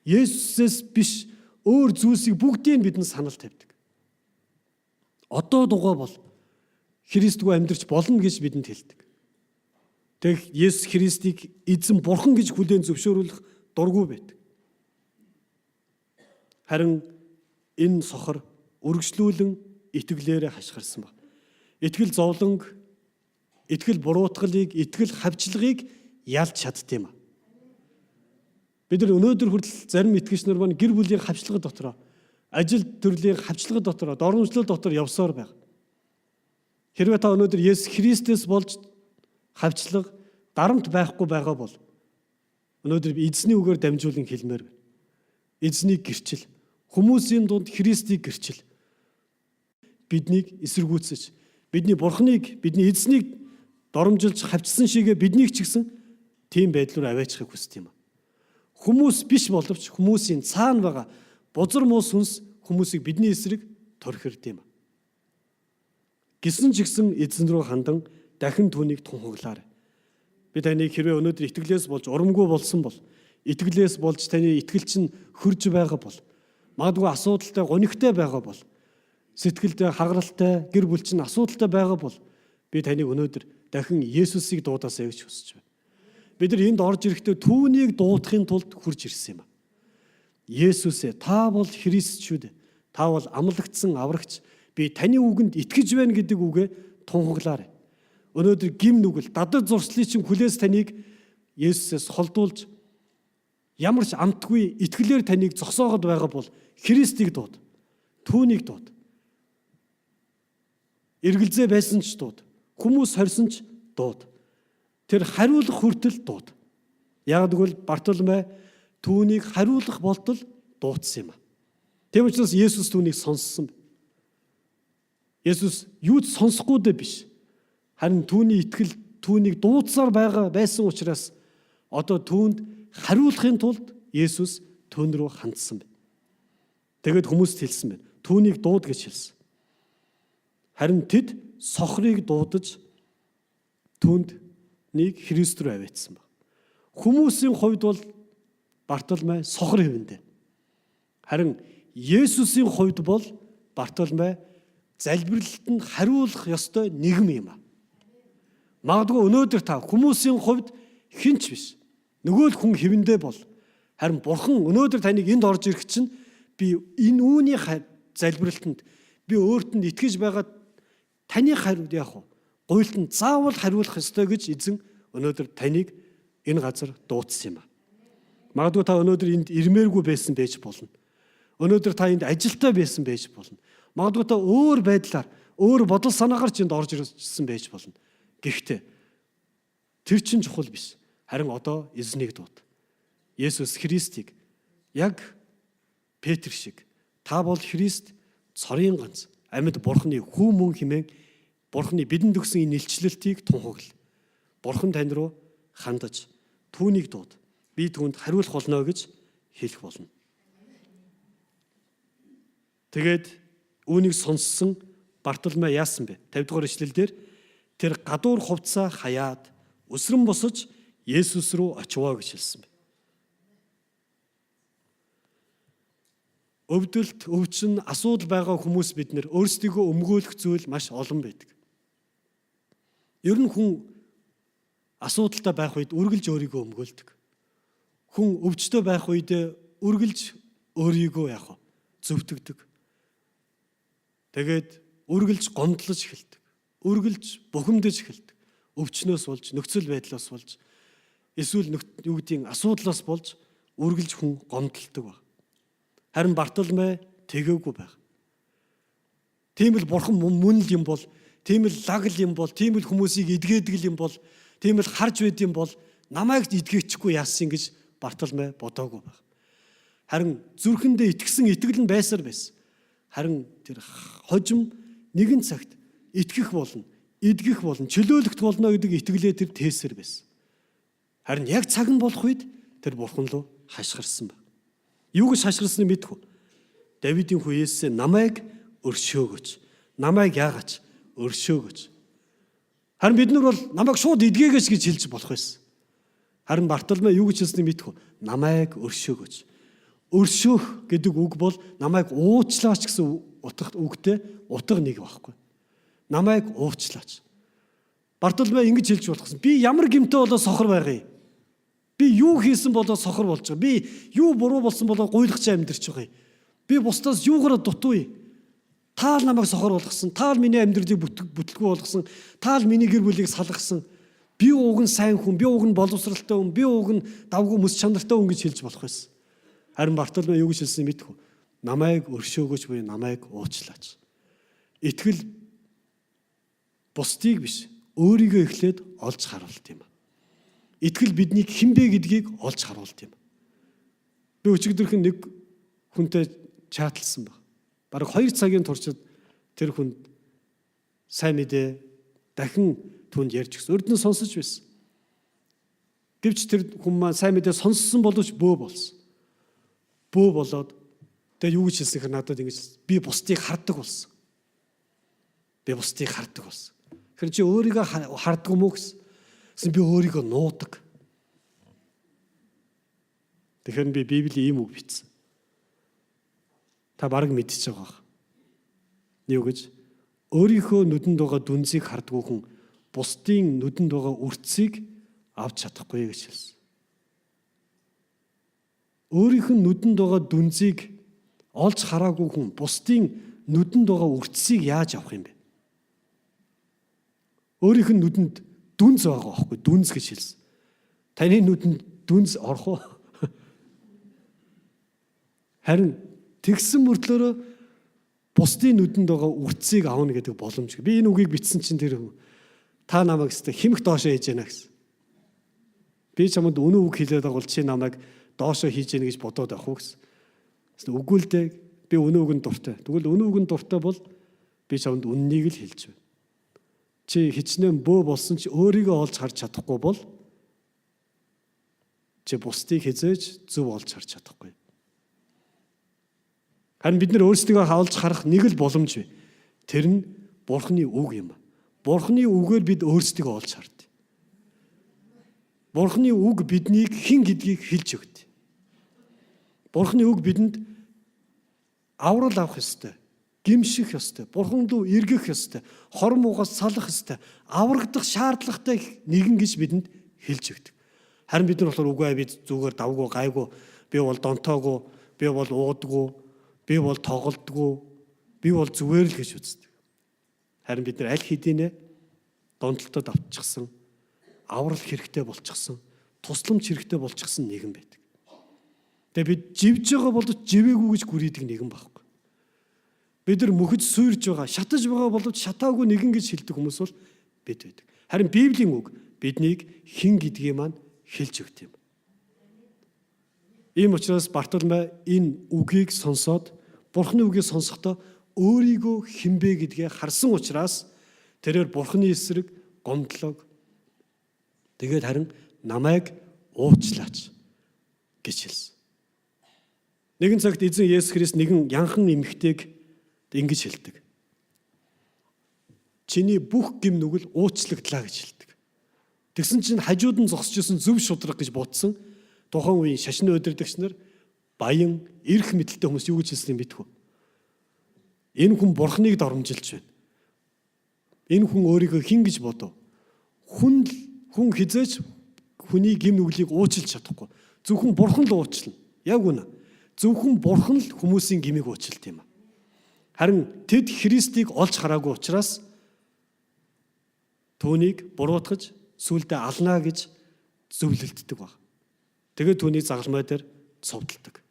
Есүсээс биш өөр зүйлсийг бүгдийг бидэнд санал тавьдаг. Одоо дугаа бол Христгүй амьдрч болно гэж бидэнд хэлдэг. Тэг Есүс Христийг эзэн бурхан гэж хүлээн зөвшөөрүүлэх дургүй байдаг. Харин энэ сохор үргэлжлүүлэн итгэлээрээ хашгирсан баг. Итгэл зовлонг, итгэл буруутгалыг, итгэл хавчлагыг ялж чаддсан юм. Бид нар өнөөдөр хүртэл зарим итгэгч нар маань гэр бүлийн хавчлага дотор, ажил төрлийн хавчлага дотор, доромжлол дотор явсаар байна. Хэрвээ та өнөөдөр Есүс Христээс болж хавчлага, дарамт байхгүй байгаа бол өнөөдөр эзний үгээр дамжуулан хэлмээр байна. Эзнийг гэрчил. Хүмүүсийн дунд Христийг гэрчил. Биднийг эсэргүүцэж, бидний Бурхныг, бидний эзнийг доромжилж хавчсан шигээ биднийг ч гэсэн тийм байдал руу аваачихыг хүсдэг юм. Хүмүүс биш боловч хүмүүсийн цаана байгаа бузар муу сүнс хүмүүсийг бидний эсрэг торхирд юм. Гисэн ч гэсэн эзэн рүү хандан дахин түүнийг тунхаглаарай. Би таныг хэрвээ өнөөдөр итгэлээс болж урамгүй болсон бол, итгэлээс болж таны итгэл чинь хөрж байгаа бол, магадгүй асуудалтай, гонигтай байгаа бол, сэтгэлдээ хагаралтай, гэр бүл чинь асуудалтай байгаа бол би таныг өнөөдөр дахин Есүсийг дуудаасай гэж хүсэж байна. Бид нар энд орж ирэхдээ түүнийг дуудахын тулд хурж ирсэн юм. Есүсээ, та бол Христ шүү дээ. Та бол амлагдсан аврагч. Би таны үгэнд итгэж байна гэдэг үгээ тунхаглаарай. Өнөөдөр гим нүгэл, дадаг зуршлын чинь хүлээс таныг Есүсээс холдуулж ямар ч амтгүй итгэлээр таныг зогсоогод байгаа бол Христийг дууд. Түүнийг дууд. Эргэлзээ байсан ч дууд. Хүмүүс хорьсон ч дууд. Тэр хариулах хүртэл дууд. Яг тэгвэл Бартоломей түүнийг хариулах болтол дуудсан юм. Тийм учраас Есүс түүнийг сонссон. Есүс юу ч сонсохгүй дэ биш. Харин түүний итгэл түүнийг дуудсаар байгаа байсан учраас одоо түүнд хариулахын тулд Есүс түүн рүү хандсан байна. Тэгээд хүмүүст хэлсэн байна. Түүнийг дууд гэж хэлсэн. Харин тэд сохрыг дуудаж түүнд нэг Христ рүү аваачсан баг. Хүмүүсийн хувьд бол Бартолмай сохор хэвэндэ. Харин Есүсийн хувьд бол Бартолмай залбиралд нь хариулах ёстой нэгэн юм а. Магадгүй өнөөдөр та хүмүүсийн хувьд хэн ч биш. Нөгөө л хүн хэвэндэ бол. Харин Бурхан өнөөдөр таныг энд орж ирэх чинь би энэ үүний залбиралтанд би өөрт нь итгэж байгаа таны хариуд яах вэ? Гуйлтанд заавал хариулах ёстой гэж эзэн өнөөдөр таныг энэ газар дуудсан юм а. Магадгүй та өнөөдөр энд ирмээргүй байсан байж болно. Өнөөдөр та энд ажилтай байсан байж болно. Магадгүй та өөр байдлаар, өөр бодол санаагаар ч энд орж ирсэн байж болно. Гэхдээ тэр чинь чухал биш. Харин одоо эзнийг дууд. Есүс Христийг яг Петр шиг та бол Христ цорын ганц амьд Бурхны хүү мөн хэмээн Бурхны бидэнд өгсөн энэ илчлэлтийг тунхагла. Бурхан тань руу хандаж түүнийг дууд. Би түүнд хариулах болно гэж хэлэх болно. Тэгээд үүнийг сонссон Бартолмей яасан бэ? 50 дугаар ишлэл дээр тэр гадуур хувцаа хаяад өсрөн босож Есүс рүү очивоо гэж хэлсэн бэ. Өвдөлт, өвчин, асуудал байгаа хүмүүс бид нэр өөрсдийгөө өмгөөлөх зүйл маш олон байдаг. Ер нь хүн асуудалтай байх үед үргэлж өөрийгөө өмгөөлдөг. Хүн өвчтөй байх үед үргэлж өөрийгөө яах вэ? Зөвтгдөг. Тэгээд үргэлж гомдлож эхэлдэг. Үргэлж бухимдаж эхэлдэг. Өвчнөөс болж, нөхцөл байдлаас болж, эсвэл юу гэдгийг асуудлаас болж үргэлж хүн гомдолдог баг. Харин Бартолмей тэгээгүй байх. Тийм л бурхан мөн л юм бол, тийм л лаг л юм бол, тийм л хүмүүсийг эдгээдэг л юм бол, тийм л харж байд юм бол намайг эдгээчихгүй яасан гэж Бартолмей бодоогүй байх. Харин зүрхэндээ итгэсэн итгэл нь байсаар байсан. Харин тэр хожим нэгэн цагт итгэх болно, эдгэх болно, чөлөөлөх болно гэдэг итгэлээ тэр тээсэр байсан. Харин яг цаг нь болох үед тэр бурхан руу хашгирсан баг. Юу гэж хашгирсныг мэдэх үү? Давидын хүү Есүсээ намайг өршөөгөөч. Намайг яагач өршөөгөөч. Харин бид нар бол намайг шууд эдгээгээч гэж хэлж болох байсан. Харин Бартолмей юу гэж хэлснийг мэдэх үү? Намайг өршөөгөөч. Өршөөх гэдэг үг бол намайг уучлаач гэсэн утга үгтэй утга нэг байхгүй. Намайг уучлаач. Бартолмей ингэж хэлж болохсон. Би ямар гэмтэй болоо сохор байгаа юм? Би юу хийсэн болоо сохор болж байгаа. Би юу буруу болсон болоо гуйлгч амьдарч байгаа юм. Би бусдаас юугаараа дутуу юм? Таал намайг сохор болгосон. Таал миний амьдралыг бүтлгүй болгосон. Таал миний гэр бүлийг салгасан. Би уг нь сайн хүн, би уг нь боловсралтай хүн, би уг нь давгүй мэс чанартай хүн гэж хэлж болох байсан. Харин Бартолмей юу гэж хэлсэн мэдэх үү? Намайг өршөөгөөч буюу намайг уучлаач. Итгэл бусдыг биш, өөрийгөө эхлээд олж харуулт юм. Итгэл биднийг хэн бэ гэдгийг олж харуулт юм. Би өчигдөрхөн нэг хүнтэй чаталсан баг. Бараг 2 цагийн туршид тэр хүнд сайн мэдээ дахин түүнд ярьж өгсөн. Урд нь сонсож байсан. Гэвч тэр хүн маань сайн мэдээ сонссон боловч бөө болсон. Бөө болоод тэгээ юу гэж хэлсэн хэрэг надад ингэж би бусдыг хардаг болсон. Би бусдыг хардаг болсон. Тэгэхээр чи өөрийгөө хардаг юм уу гэсэн. Гэсэн би өөрийгөө нуудаг. Тэгэхээр би Библийн ийм үг бичсэн. Та бараг мэдчихэж байгаа бах. Юу гэж? Өөрийнхөө нүдэнд байгаа дүнзийг хардггүй хүн бусдын нүдэнд байгаа үрцгийг авч чадахгүй гэж хэлсэн. Өөрийнх нь нүдэнд байгаа дүнзийг олж хараагүй хүн бусдын нүдэнд байгаа үрцгийг яаж авах юм бэ? Өөрийнх нь нүдэнд дүнз байгаа байхгүй дүнз гэж хэлсэн. Таны нүдэнд дүнз орох уу? Харин тэгсэн мөртлөөрөө бусдын нүдэнд байгаа үрцгийг авна гэдэг боломжгүй. Би энэ үгийг бичсэн чинь тэр та намайг өстө химх доошоо хийж яана гэсэн. Би чамд үнэн үг хэлээд байгаа бол чи намайг доошоо хийж яана гэж бодоод байх уу гэсэн. Үгүй л дээ. Би үнэн үгэнд дуртай. Тэгвэл үнэн үгэнд дуртай бол би чамд үннийг л хэлж байна. Чи хичнээн бөө болсон ч өөрийгөө олж харж чадахгүй бол чи бусдыг хизээж зөв олж харж чадахгүй. Харин бид нар өөрсдийгөө олж харах нэг л боломж бий. Тэр нь Бурхны үг юм. Бурхны үгээр бид өөрсдийгөө олж хард. Бурхны үг биднийг хэн гэдгийг хэлж өгдөг. Бурхны үг бидэнд аврал авах ёстой, гимших ёстой, Бурхан руу эргэх ёстой, хор муугаас салах ёстой, аврагдах шаардлагатай нэгэн гэж бидэнд хэлж өгдөг. Харин бид нар болохоор үгүй бид зүгээр давгүй гайгүй, би бол донтоогүй, би бол уудгүй, би бол тоглодгүй, би бол зүгээр л гэж үздэг. Харин бид нар аль хэдийнэ донтолтод автчихсан, аврал хэрэгтэй болчихсон, тусламж хэрэгтэй болчихсон нэгэн байдаг. Тэгээ бид живж байгаа боловч живээгүй гэж гүрийдэг нэгэн байхгүй. Бид нар мөхөд суйрж байгаа, шатаж байгаа боловч шатаагүй нэгэн гэж хэлдэг хүмүүс бол бид байдаг. Харин Библийн үг биднийг хэн гэдгийг маань хэлж өгд юм. Ийм учраас Бартолмай энэ үгийг сонсоод, Бурхны үгийг сонсохдоо өөрийгөө хэн бэ гэдгээ харсан учраас тэрээр Бурхны эсрэг гомдлог. Тэгээд харин намайг уучлаач гэж хэлсэн. Нэгэн цагт эзэн Есүс Христ нэгэн янхан эмэгтэйг ингэж хэлдэг. Чиний бүх гэм нүгэл уучлагдлаа гэж хэлдэг. Тэгсэн чинь хажууд нь зогсож исэн зөв шудраг гэж бодсон тухайн үеийн шашны удирдагч нар, баян, эрх мэдэлтэй хүмүүс юу гэж хэлснийг мэдэх үү? Энэ хүн Бурхныг доромжилж байна. Энэ хүн өөрийгөө хэн гэж бодов? Хүн хүн хизээч хүний гэм нүглийг уучлах чадахгүй. Зөвхөн Бурхан л уучлана. Яг үнэ. Зөвхөн Бурхан л хүмүүсийн гмийг уучлалт юм. Харин тэд Христийг олж хараагүй учраас түүнийг буруутгаж сүулдэ алнаа гэж зөвлөлддөг баг. Тэгээд түүний загалмай дээр цовдолдог.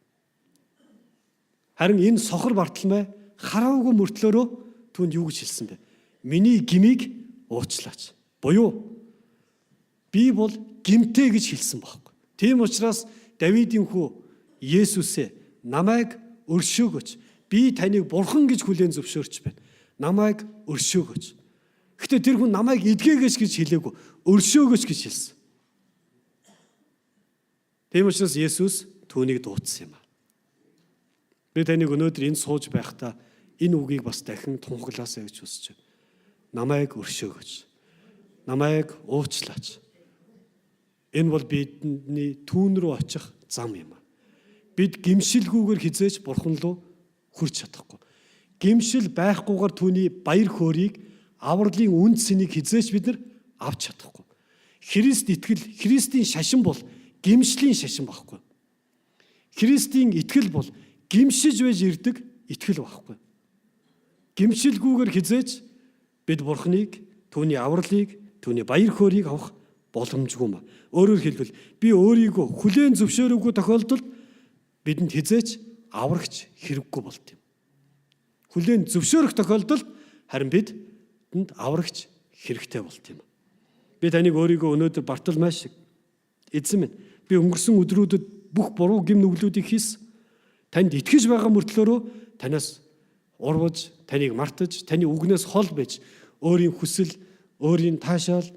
Харин энэ сохор Бартолмай хараагүй мөртлөөрөө түүнд юу гэж хэлсэн бэ? Миний гмийг уучлаач. Буюу би бол гимтэй гэж хэлсэн байхгүй. Тийм учраас Давидын хүү Есүсээ намайг өршөөгөөч. Би таныг бурхан гэж хүлээн зөвшөөрч байна. Намайг өршөөгөөч. Гэхдээ тэр хүн намайг эдгээгөөч гэж хэлээгүй. Өршөөгөөч гэж хэлсэн. Тийм учраас Есүс түүнийг дуудсан юм. Би таныг өнөөдөр энд сууж байхдаа энэ үгийг бас дахин тунхаглаасай гэж хүсэж байна. Намайг өршөөгөөч. Намайг уучлаач. Энэ бол бидний түүн рүү очих зам юм. Бид гимшилгүүгээр хизээж бурхан руу хүрч чадахгүй. Гимшил байхгүйгээр түүний баяр хөөрийг, авралын үн цэнийг хизээж бид нар авч чадахгүй. Христ итгэл, Христийн шашин бол гимшлийн шашин байхгүй. Христийн итгэл бол гимшиж байж ирдэг итгэл байхгүй. Гимшилгүүгээр хизээж бид бурхныг, түүний авралыг, түүний баяр хөөрийг авах боломжгүй юм. Өөрөөр хэлбэл би өөрийгөө хүлээн зөвшөөрөөгүй тохиолдолд бидэнд хизээч аврагч хэрэггүй болд юм. Хүлээн зөвшөөрөх тохиолдолд харин бидэнд аврагч хэрэгтэй болд юм. Би таныг өөрийгөө өнөөдөр Бартолмай шиг эзэн минь би өнгөрсөн өдрүүдэд бүх буруу гэм нүглүүдийг хийсэн. Танд итгэж байгаа мөртлөөрөө танаас урвж, таныг мартаж, таны үгнээс хол байж өөрийн хүсэл, өөрийн таашаал,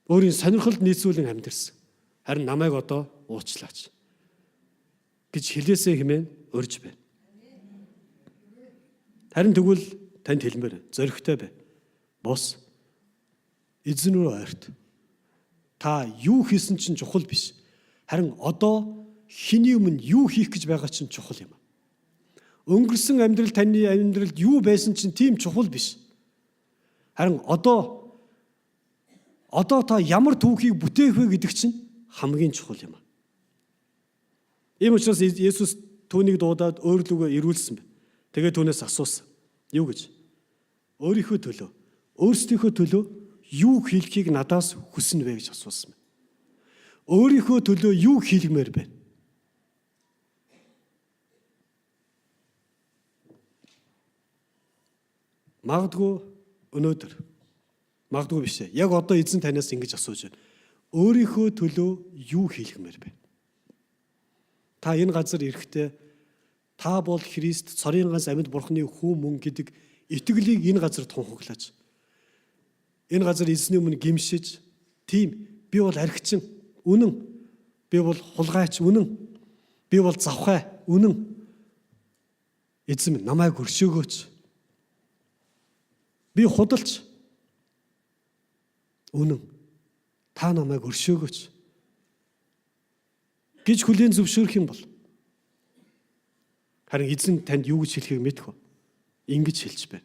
өөрийн сонирхолд нийцүүлэн амьдэрсэн. Харин намайг одоо уучлаач гэж хэлээсэй хэмээн урьж байна. Харин тэгвэл танд хэлмээр зоригтой бай. Бос эзэн рүү ойрт. Та юу хийсэн чинь чухал биш. Харин одоо хэний өмнө юу хийх гэж байгаа чинь чухал юм. Өнгөрсөн амьдрал таны амьдралд юу байсан чинь тийм чухал биш. Харин одоо та ямар түүхийг бүтээх вэ гэдэг чинь хамгийн чухал юм. Ийм учраас Есүс түүнийг дуудаад өөр лүгөө ирүүлсэн бэ. Тэгээд түүнээс асуусан. Юу гэж? Өөрийнхөө төлөө, өөрсдийнхөө төлөө юу хийлхийг надаас хүснэ вэ гэж асуусан. Өөрийнхөө төлөө юу хийлгмээр бэ? Магадгүй өнөөдөр, магадгүй биш ээ. Яг одоо эзэн танаас ингэж асууж байна. Өөрийнхөө төлөө юу хийлгмээр бэ? Та энэ газар ирэхдээ та бол Христ цорын ганц амьд бурхны хүү мөн гэдэг итгэлийг энэ газар тунхаглаач. Энэ газар эзний өмнө гимшиж, тийм би бол архичин, үнэн. Би бол хулгайч, үнэн. Би бол завхай, үнэн. Эзэм намайг өршөөгөөч. Би худалч. Үнэн. Та намайг өршөөгөөч гэж хүлээн зөвшөөрөх юм бол харин эзэн танд юу гэж хэлхийг мэдэх үү? Ингэж хэлж байна.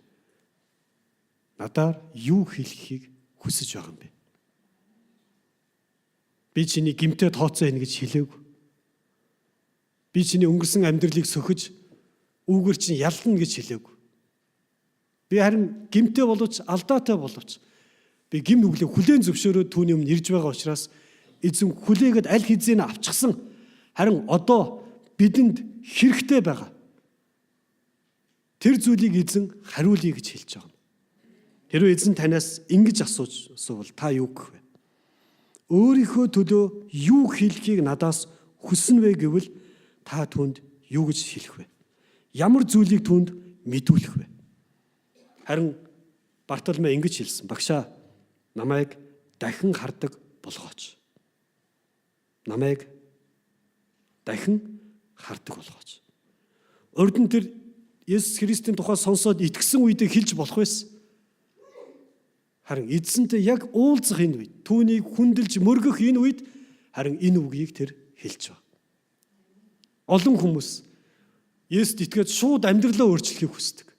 Надаар юу хэлхийг хүсэж байгаа юм бэ? Би чиний гэмтэй тооцоо хийнэ гэж хэлээгүй. Би чиний өнгөрсөн амьдралыг сөхөж үүгээр чинь ялна гэж хэлээгүй. Би харин гэмтэй боловч алдаатай боловч би гэм нүглээ хүлээн зөвшөөрөөд түүний өмнө ирж байгаа учраас эзэн хүлээгээд аль хэзээ нь авчихсан. Харин одоо бидэнд хэрэгтэй байгаа. Тэр зүйлийг эзэн хариулъя гэж хэлж байгаа юм. Хэрвээ эзэн танаас ингэж асууж асуувал та юу гэх вэ? Өөрийнхөө төлөө юу хэлхийг надаас хүснэ вэ гэвэл та түүнд юу гэж хэлэх вэ? Ямар зүйлийг түүнд мэдүүлэх вэ? Харин Бартоломей ингэж хэлсэн. Багшаа, намайг дахин хардаг болгооч. Намайг дахин хардаг болгооч. Урд нь тэр Есүс Христийн тухай сонсоод итгэсэн үедээ хэлж болох байсан. Харин эзэнтэй яг уулзах энэ үед, түүнийг хүндэлж мөргөх энэ үед харин энэ үгийг тэр хэлж байгаа. Олон хүмүүс Есүст итгээд шууд амьдралаа өөрчлөхийг хүсдэг.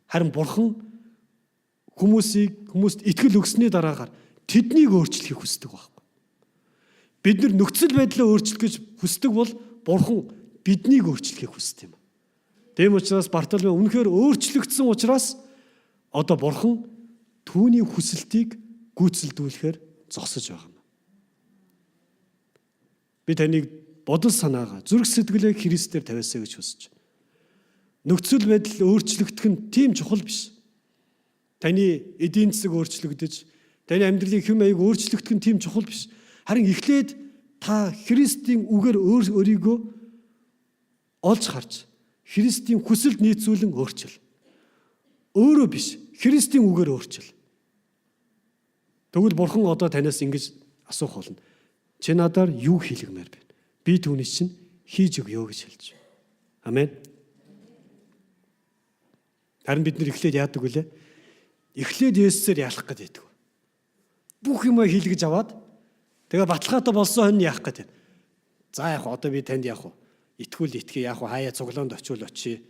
Харин Бурхан хүмүүст итгэл өгсөний дараагаар тэднийг өөрчлөхийг хүсдэг байхгүй. Бид нар нөхцөл байдлаа өөрчлөх гэж хүсдэг бол Бурхан биднийг өөрчлөхийг хүсдэг юм. Тийм учраас Бартоломей үнэхээр өөрчлөгдсөн учраас одоо Бурхан түүний хүсэлтийг гүйцэлдүүлэхээр зогсож байгаа юм. Би таныг бодол санаагаа, зүрх сэтгэлээ Христээр тавиасаа гэж хүсэж байна. Нөхцөл байдал өөрчлөгдөх нь тийм чухал биш. Таны эдийн засаг өөрчлөгдөж, таны амьдралын хэм маяг өөрчлөгдөх нь тийм чухал биш. Харин эхлээд та Христийн үгээр өөрийгөө олж харж, Христийн хүсэлд нийцүүлэн өөрчил. Өөрөө биш, Христийн үгээр өөрчил. Тэгвэл Бурхан одоо танаас ингэж асуух болно. Чи надаар юу хийлгэмээр бэ? Би түүний чинь хийж өгье гэж хэлж. Амен. Харин бид нэр эхлээд яадаг вүлээ? Эхлээд Есүсээр ялах гээд байдаг. Бүх юмаа хийлгэж аваад тэгээ баталгаатай болсон хонь яах гээд байна. За яг одоо би танд яах вэ? Итгүүл итгэе яах вэ? Хаяа цуглаанд очивол очие.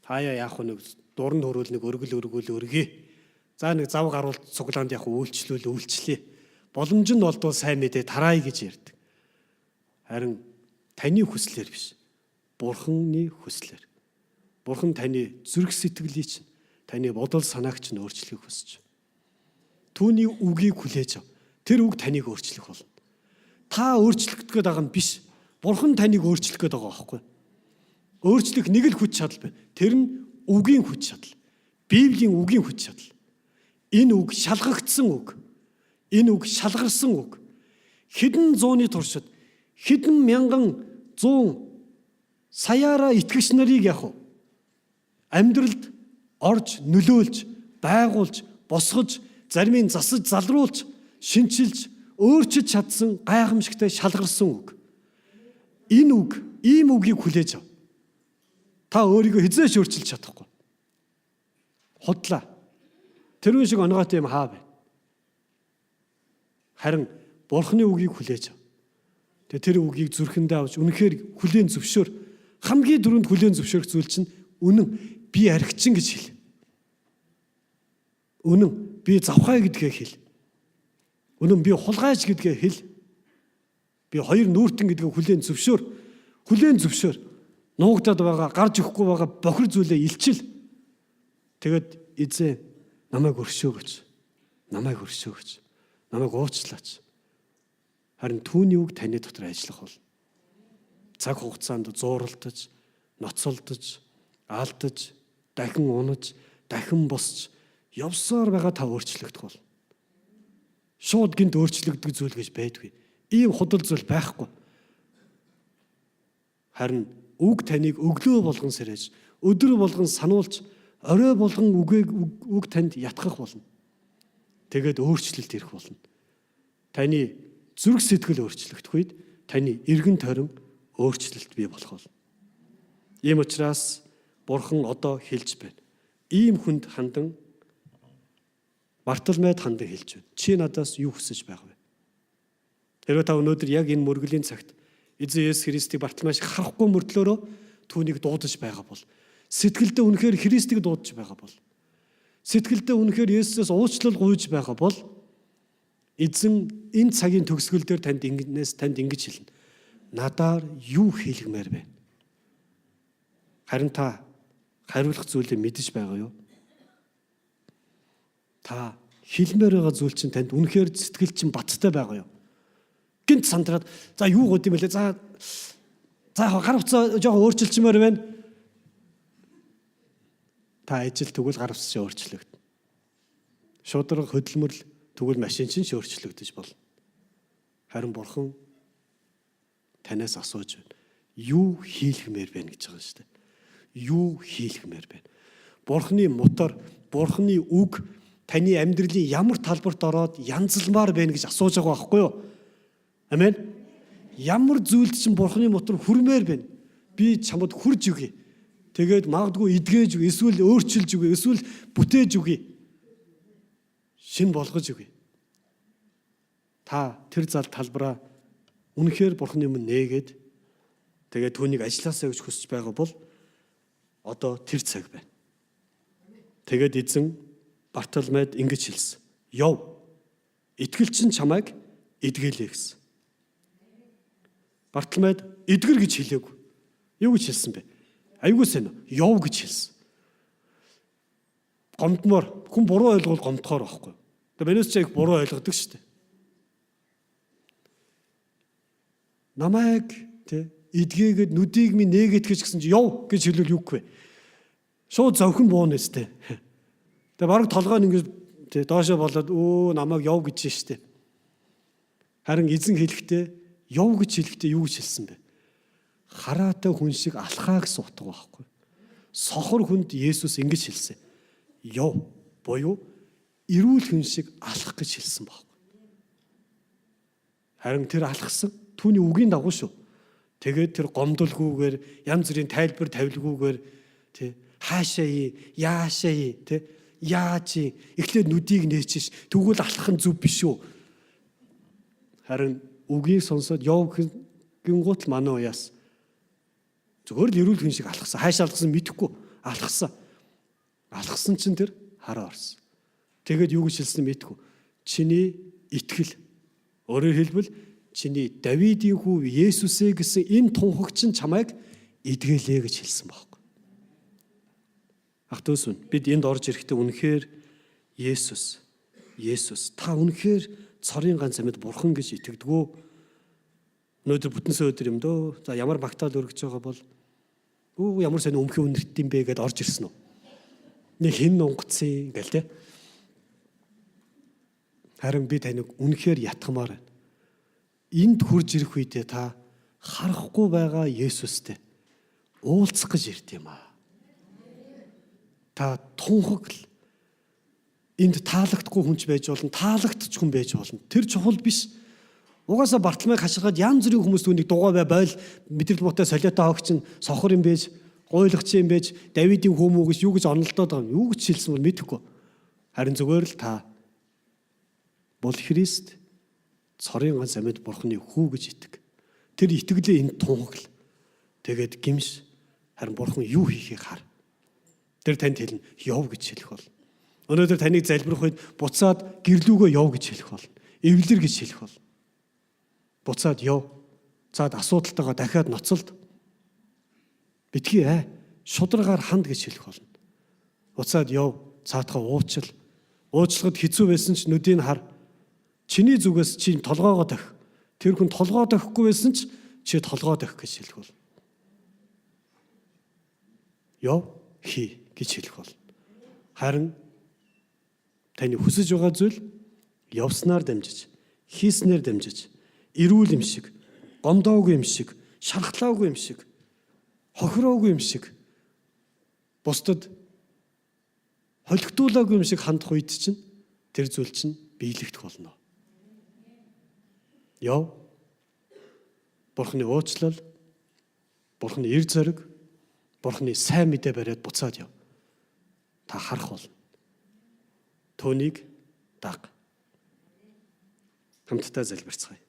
Хаяа яах вэ? Нэг дуранд хөрөөл нэг өргөл өргөл өргөе. За нэг зав гаруул цуглаанд яах вэ? Үйлчлүүл үйлчлэе. Боломж нь болдвол сайн мэдээ тараая гэж ярьдаг. Харин таны хүслээр биш. Бурханы хүслээр. Бурхан таны зүрх сэтгэлийг чинь, таны бодол санааг чинь өөрчлөхийг хүсэж. Түүний үгийг хүлээж ав. Тэр үг таныг өөрчлөх болно. Та өөрчлөх гээд байгаа нь биш. Бурхан таныг өөрчлөх гээд байгаа байхгүй. Өөрчлөх нэг л хүч чадал байна. Тэр нь үгийн хүч чадал. Библийн үгийн хүч чадал. Энэ үг шалгагдсан үг. Энэ үг шалгарсан үг. Хэдэн зууны туршид хэдэн мянган зуун саяараа итгэгч нарыг яг уу амьдралд орж нөлөөлж, байгуулж, босгож, зарим нь засаж, залруулж, шинчилж, өөрчилж чадсан гайхамшигтай шалгарсан үг. Энэ үг, ийм үгийг хүлээж ав. Та өөрийгөө хэзээ ч өөрчилж чадахгүй. Худлаа. Тэрүүн шиг онгойтой юм хаа бэ? Харин Бурхны үгийг хүлээж ав. Тэгээ тэр үгийг зүрхэндээ авч үнэхээр хүлээн зөвшөөр. Хамгийн түрүүнд хүлээн зөвшөөрөх зүйл чинь үнэн би архичин гэж хэл. Үнэн би завхай гэдгээ хэл. Үнэн би хулгайч гэдгээ хэл. Би хоёр нүүртэн гэдгээ хүлээн зөвшөөр. Хүлээн зөвшөөр. Нуугдаад байгаа, гарч өгөхгүй байгаа бохир зүйлээ илчил. Тэгээд эзэн намайг өршөөгөөч. Намайг өршөөгөөч. Намайг уучлаач. Харин түүний үг таны дотор ажиллах бол. Цаг хугацаанд зууралдаж, ноцолдож, алдаж, дахин унаж, дахин босч явсаар байгаа та өөрчлөгдөх бол. Шууд гинт өөрчлөгдөх зүйл гэж байдгүй. Ийм худал зүйл байхгүй. Харин үг таныг өглөө болгон сэрэж, өдөр болгон сануулж, орой болгон үгийг үг танд ятгах болно. Тэгээд өөрчлөлт ирэх болно. Таны зүрх сэтгэл өөрчлөгдөх үед таны эргэн тойрон өөрчлөлт бий болох болно. Ийм учраас Бурхан одоо хэлж байна. Ийм хүнд хандан Бартолмейд хандан хэлж байна. Чи надаас юу хүсэж байгаа вэ? Хэрвээ та өнөөдөр яг энэ мөргөлийн цагт Эзэн Есүс Христийг Бартолмей шиг харахгүй мөртлөөрөө түүнийг дуудаж байгаа бол, сэтгэлдээ үнэхээр Христийг дуудаж байгаа бол, сэтгэлдээ үнэхээр Есүсээс уучлал гуйж байгаа бол Эзэн энэ цагийн төгсгөл дээр танд ингэнээс танд ингэж хэлнэ. Надаар юу хийлгмээр бэ? Харин та хариулах зүйлээ мэдэж байгаа юу? Та хэлмээр байгаа зүйл чинь танд үнэхээр сэтгэл чинь баттай байгаа юу? Гинт сандраад за юу гот юм бэлээ? За гар утсаа жоохон өөрчилчмээр байна. Та ажил тэгвэл гар утас чинь өөрчлөгдөн. Шударга хөдөлмөрлөл тэгвэл машин чинь өөрчлөгдөж болно. Харин Бурхан танаас асууж байна. Юу хийлгмээр байна гэж байгаа юм шүү дээ. Юу хийлгмээр байна? Бурханы мотор, Бурханы үг таны амьдралын ямар талбарт ороод янзалмаар байна гэж асууж байгаа байхгүй юу? Амен. Ямар зүйлд чинь Бурханы мотор хүрмээр байна. Би чамд хүрж өгье. Тэгээд магадгүй эдгэж өгье, эсвэл өөрчилж өгье, эсвэл бүтээж өгье. Шин болгож өгье. Та тэр зал талбараа үнэхээр Бурханы өмнө нээгээд тэгээд түүнийг ажилласаа гэж хүсэж байгаа бол одоо тэр цаг байна. Тэгээд эзэн Бартолмейд ингэж хэлсэн. Яв. Итгэл чинь чамайг эдгэлээ гэсэн. Бартолмейд эдгэр гэж хэлээгүй. Юу гэж хэлсэн бэ? Айгуу сайн. Яв гэж хэлсэн. Гомдмоор хүн буруу ойлгол гомдохоор байхгүй. Тэгээ манайс ч их буруу ойлгодог шүү дээ. Намайг тэ эдгээгээд нүдийг минь нээгээд гэж гэсэн чи яв гэж хэлвэл юу гэв? Шууд зовхин бууна өстэй. Тэгээ бараг толгой нь ингэж тэ доошоо болоод өө намайг яв гэж штэ. Харин эзэн хэлэхдээ яв гэж хэлэхдээ юу гэж хэлсэн бэ? Хараатай хүн шиг алхаа гэсэн утга байхгүй. Сохор хүнд Есүс ингэж хэлсэн. Яв буюу эрүүл хүн шиг алхах гэж хэлсэн байхгүй. Харин тэр алхсан түүний үгийн дагуу шүү. Тэгээд тэр гомдолгүйгээр янз бүрийн тайлбар тавилгүйгээр тэ хаашаа яашаа тэ яаж эхлээд нүдийг нээчиш тэгвэл алхах нь зөв биш үү? Харин үгийг сонсоод яв гингуут л манай уяас зүгээр л эрүүл хүн шиг алхсан. Хаашаа алхсан мэдэхгүй алхсан. Алхсан чинь тэр хараа орсон. Тэгээд юу гэж хэлсэн мэдэхгүй. Чиний итгэл, өөрөөр хэлбэл чиний Давидын хүү Есүсээ гэсэн энэ тунхагч нь чамайг эдгэлээ гэж хэлсэн байхгүй. Ах дүүс минь, бид энд орж ирэхдээ үнэхээр Есүс, Есүс та үнэхээр цорын ганц амьд бурхан гэж итгэдэг үү? Өнөөдөр бүтэнсэн өдөр юм дөө. За ямар магтаал өргөж байгаа бол өө ямар сайн өмхий үнэрт юм бэ гэдээ орж ирсэн үү? Нэг хэн унгацсан гэл те. Харин би таныг үнэхээр ятгамаар байна. Энд хурж ирэх үедээ та харахгүй байгаа Есүстэй уулзах гэж ирд юм аа. Та тунхаг л энд таалагдахгүй хүн ч байж болно, таалагдчих хүн байж болно. Тэр чухал биш. Угаасаа Бартолмейг хашгираад янз бүрийн хүмүүс түүнийг дугаа бай бойл мэдрэл муутай солиотой хогч нь сохор юм байж, гуйлагч юм байж, Давидын хүмүү гэж юу гэж онолдоод байгаа юм. Юу гэж хэлсэн бол мэдэхгүй. Харин зүгээр л та бол Христ цорын ганц амьд бурхны хүү гэж итг. Тэр итгэлээ энд тунхагл. Тэгээд гимш харин бурхан юу хийхийг хар. Тэр танд хэлнэ яв гэж хэлэх бол. Өнөөдөр таныг залбирах үед буцаад гэрлүүгөө яв гэж хэлэх бол. Эвлэр гэж хэлэх бол. Буцаад яв. Цаад асуудалтайгаа дахиад ноцолд. Битгий шударгаар ханд гэж хэлэх болно. Буцаад яв. Цаатахаа уучил. Уучлахад хэцүү байсан ч нүдийг хар. Чиний зүгээс чи толгоогоо тох. Тэр хүн толгоо тохихгүй байсан ч чи толгоо тох гэж хэлэх бол. Яв хий гэж хэлэх бол. Харин таны хүсэж байгаа зүйл явснаар дамжиж, хийснээр дамжиж, эрүүл юм шиг, гомдоогүй юм шиг, шархлаагүй юм шиг, хохироогүй юм шиг, бусдад холигдуулаагүй юм шиг хандах үед чинь Тэр зүйл чинь биелэгдэх болно. Яв. Бурхны уучлал, Бурхны эр зориг, Бурхны сайн мэдээ бариад буцаад яв. Та харах болно. Түүнийг даг. Хамтдаа залбирцгаая.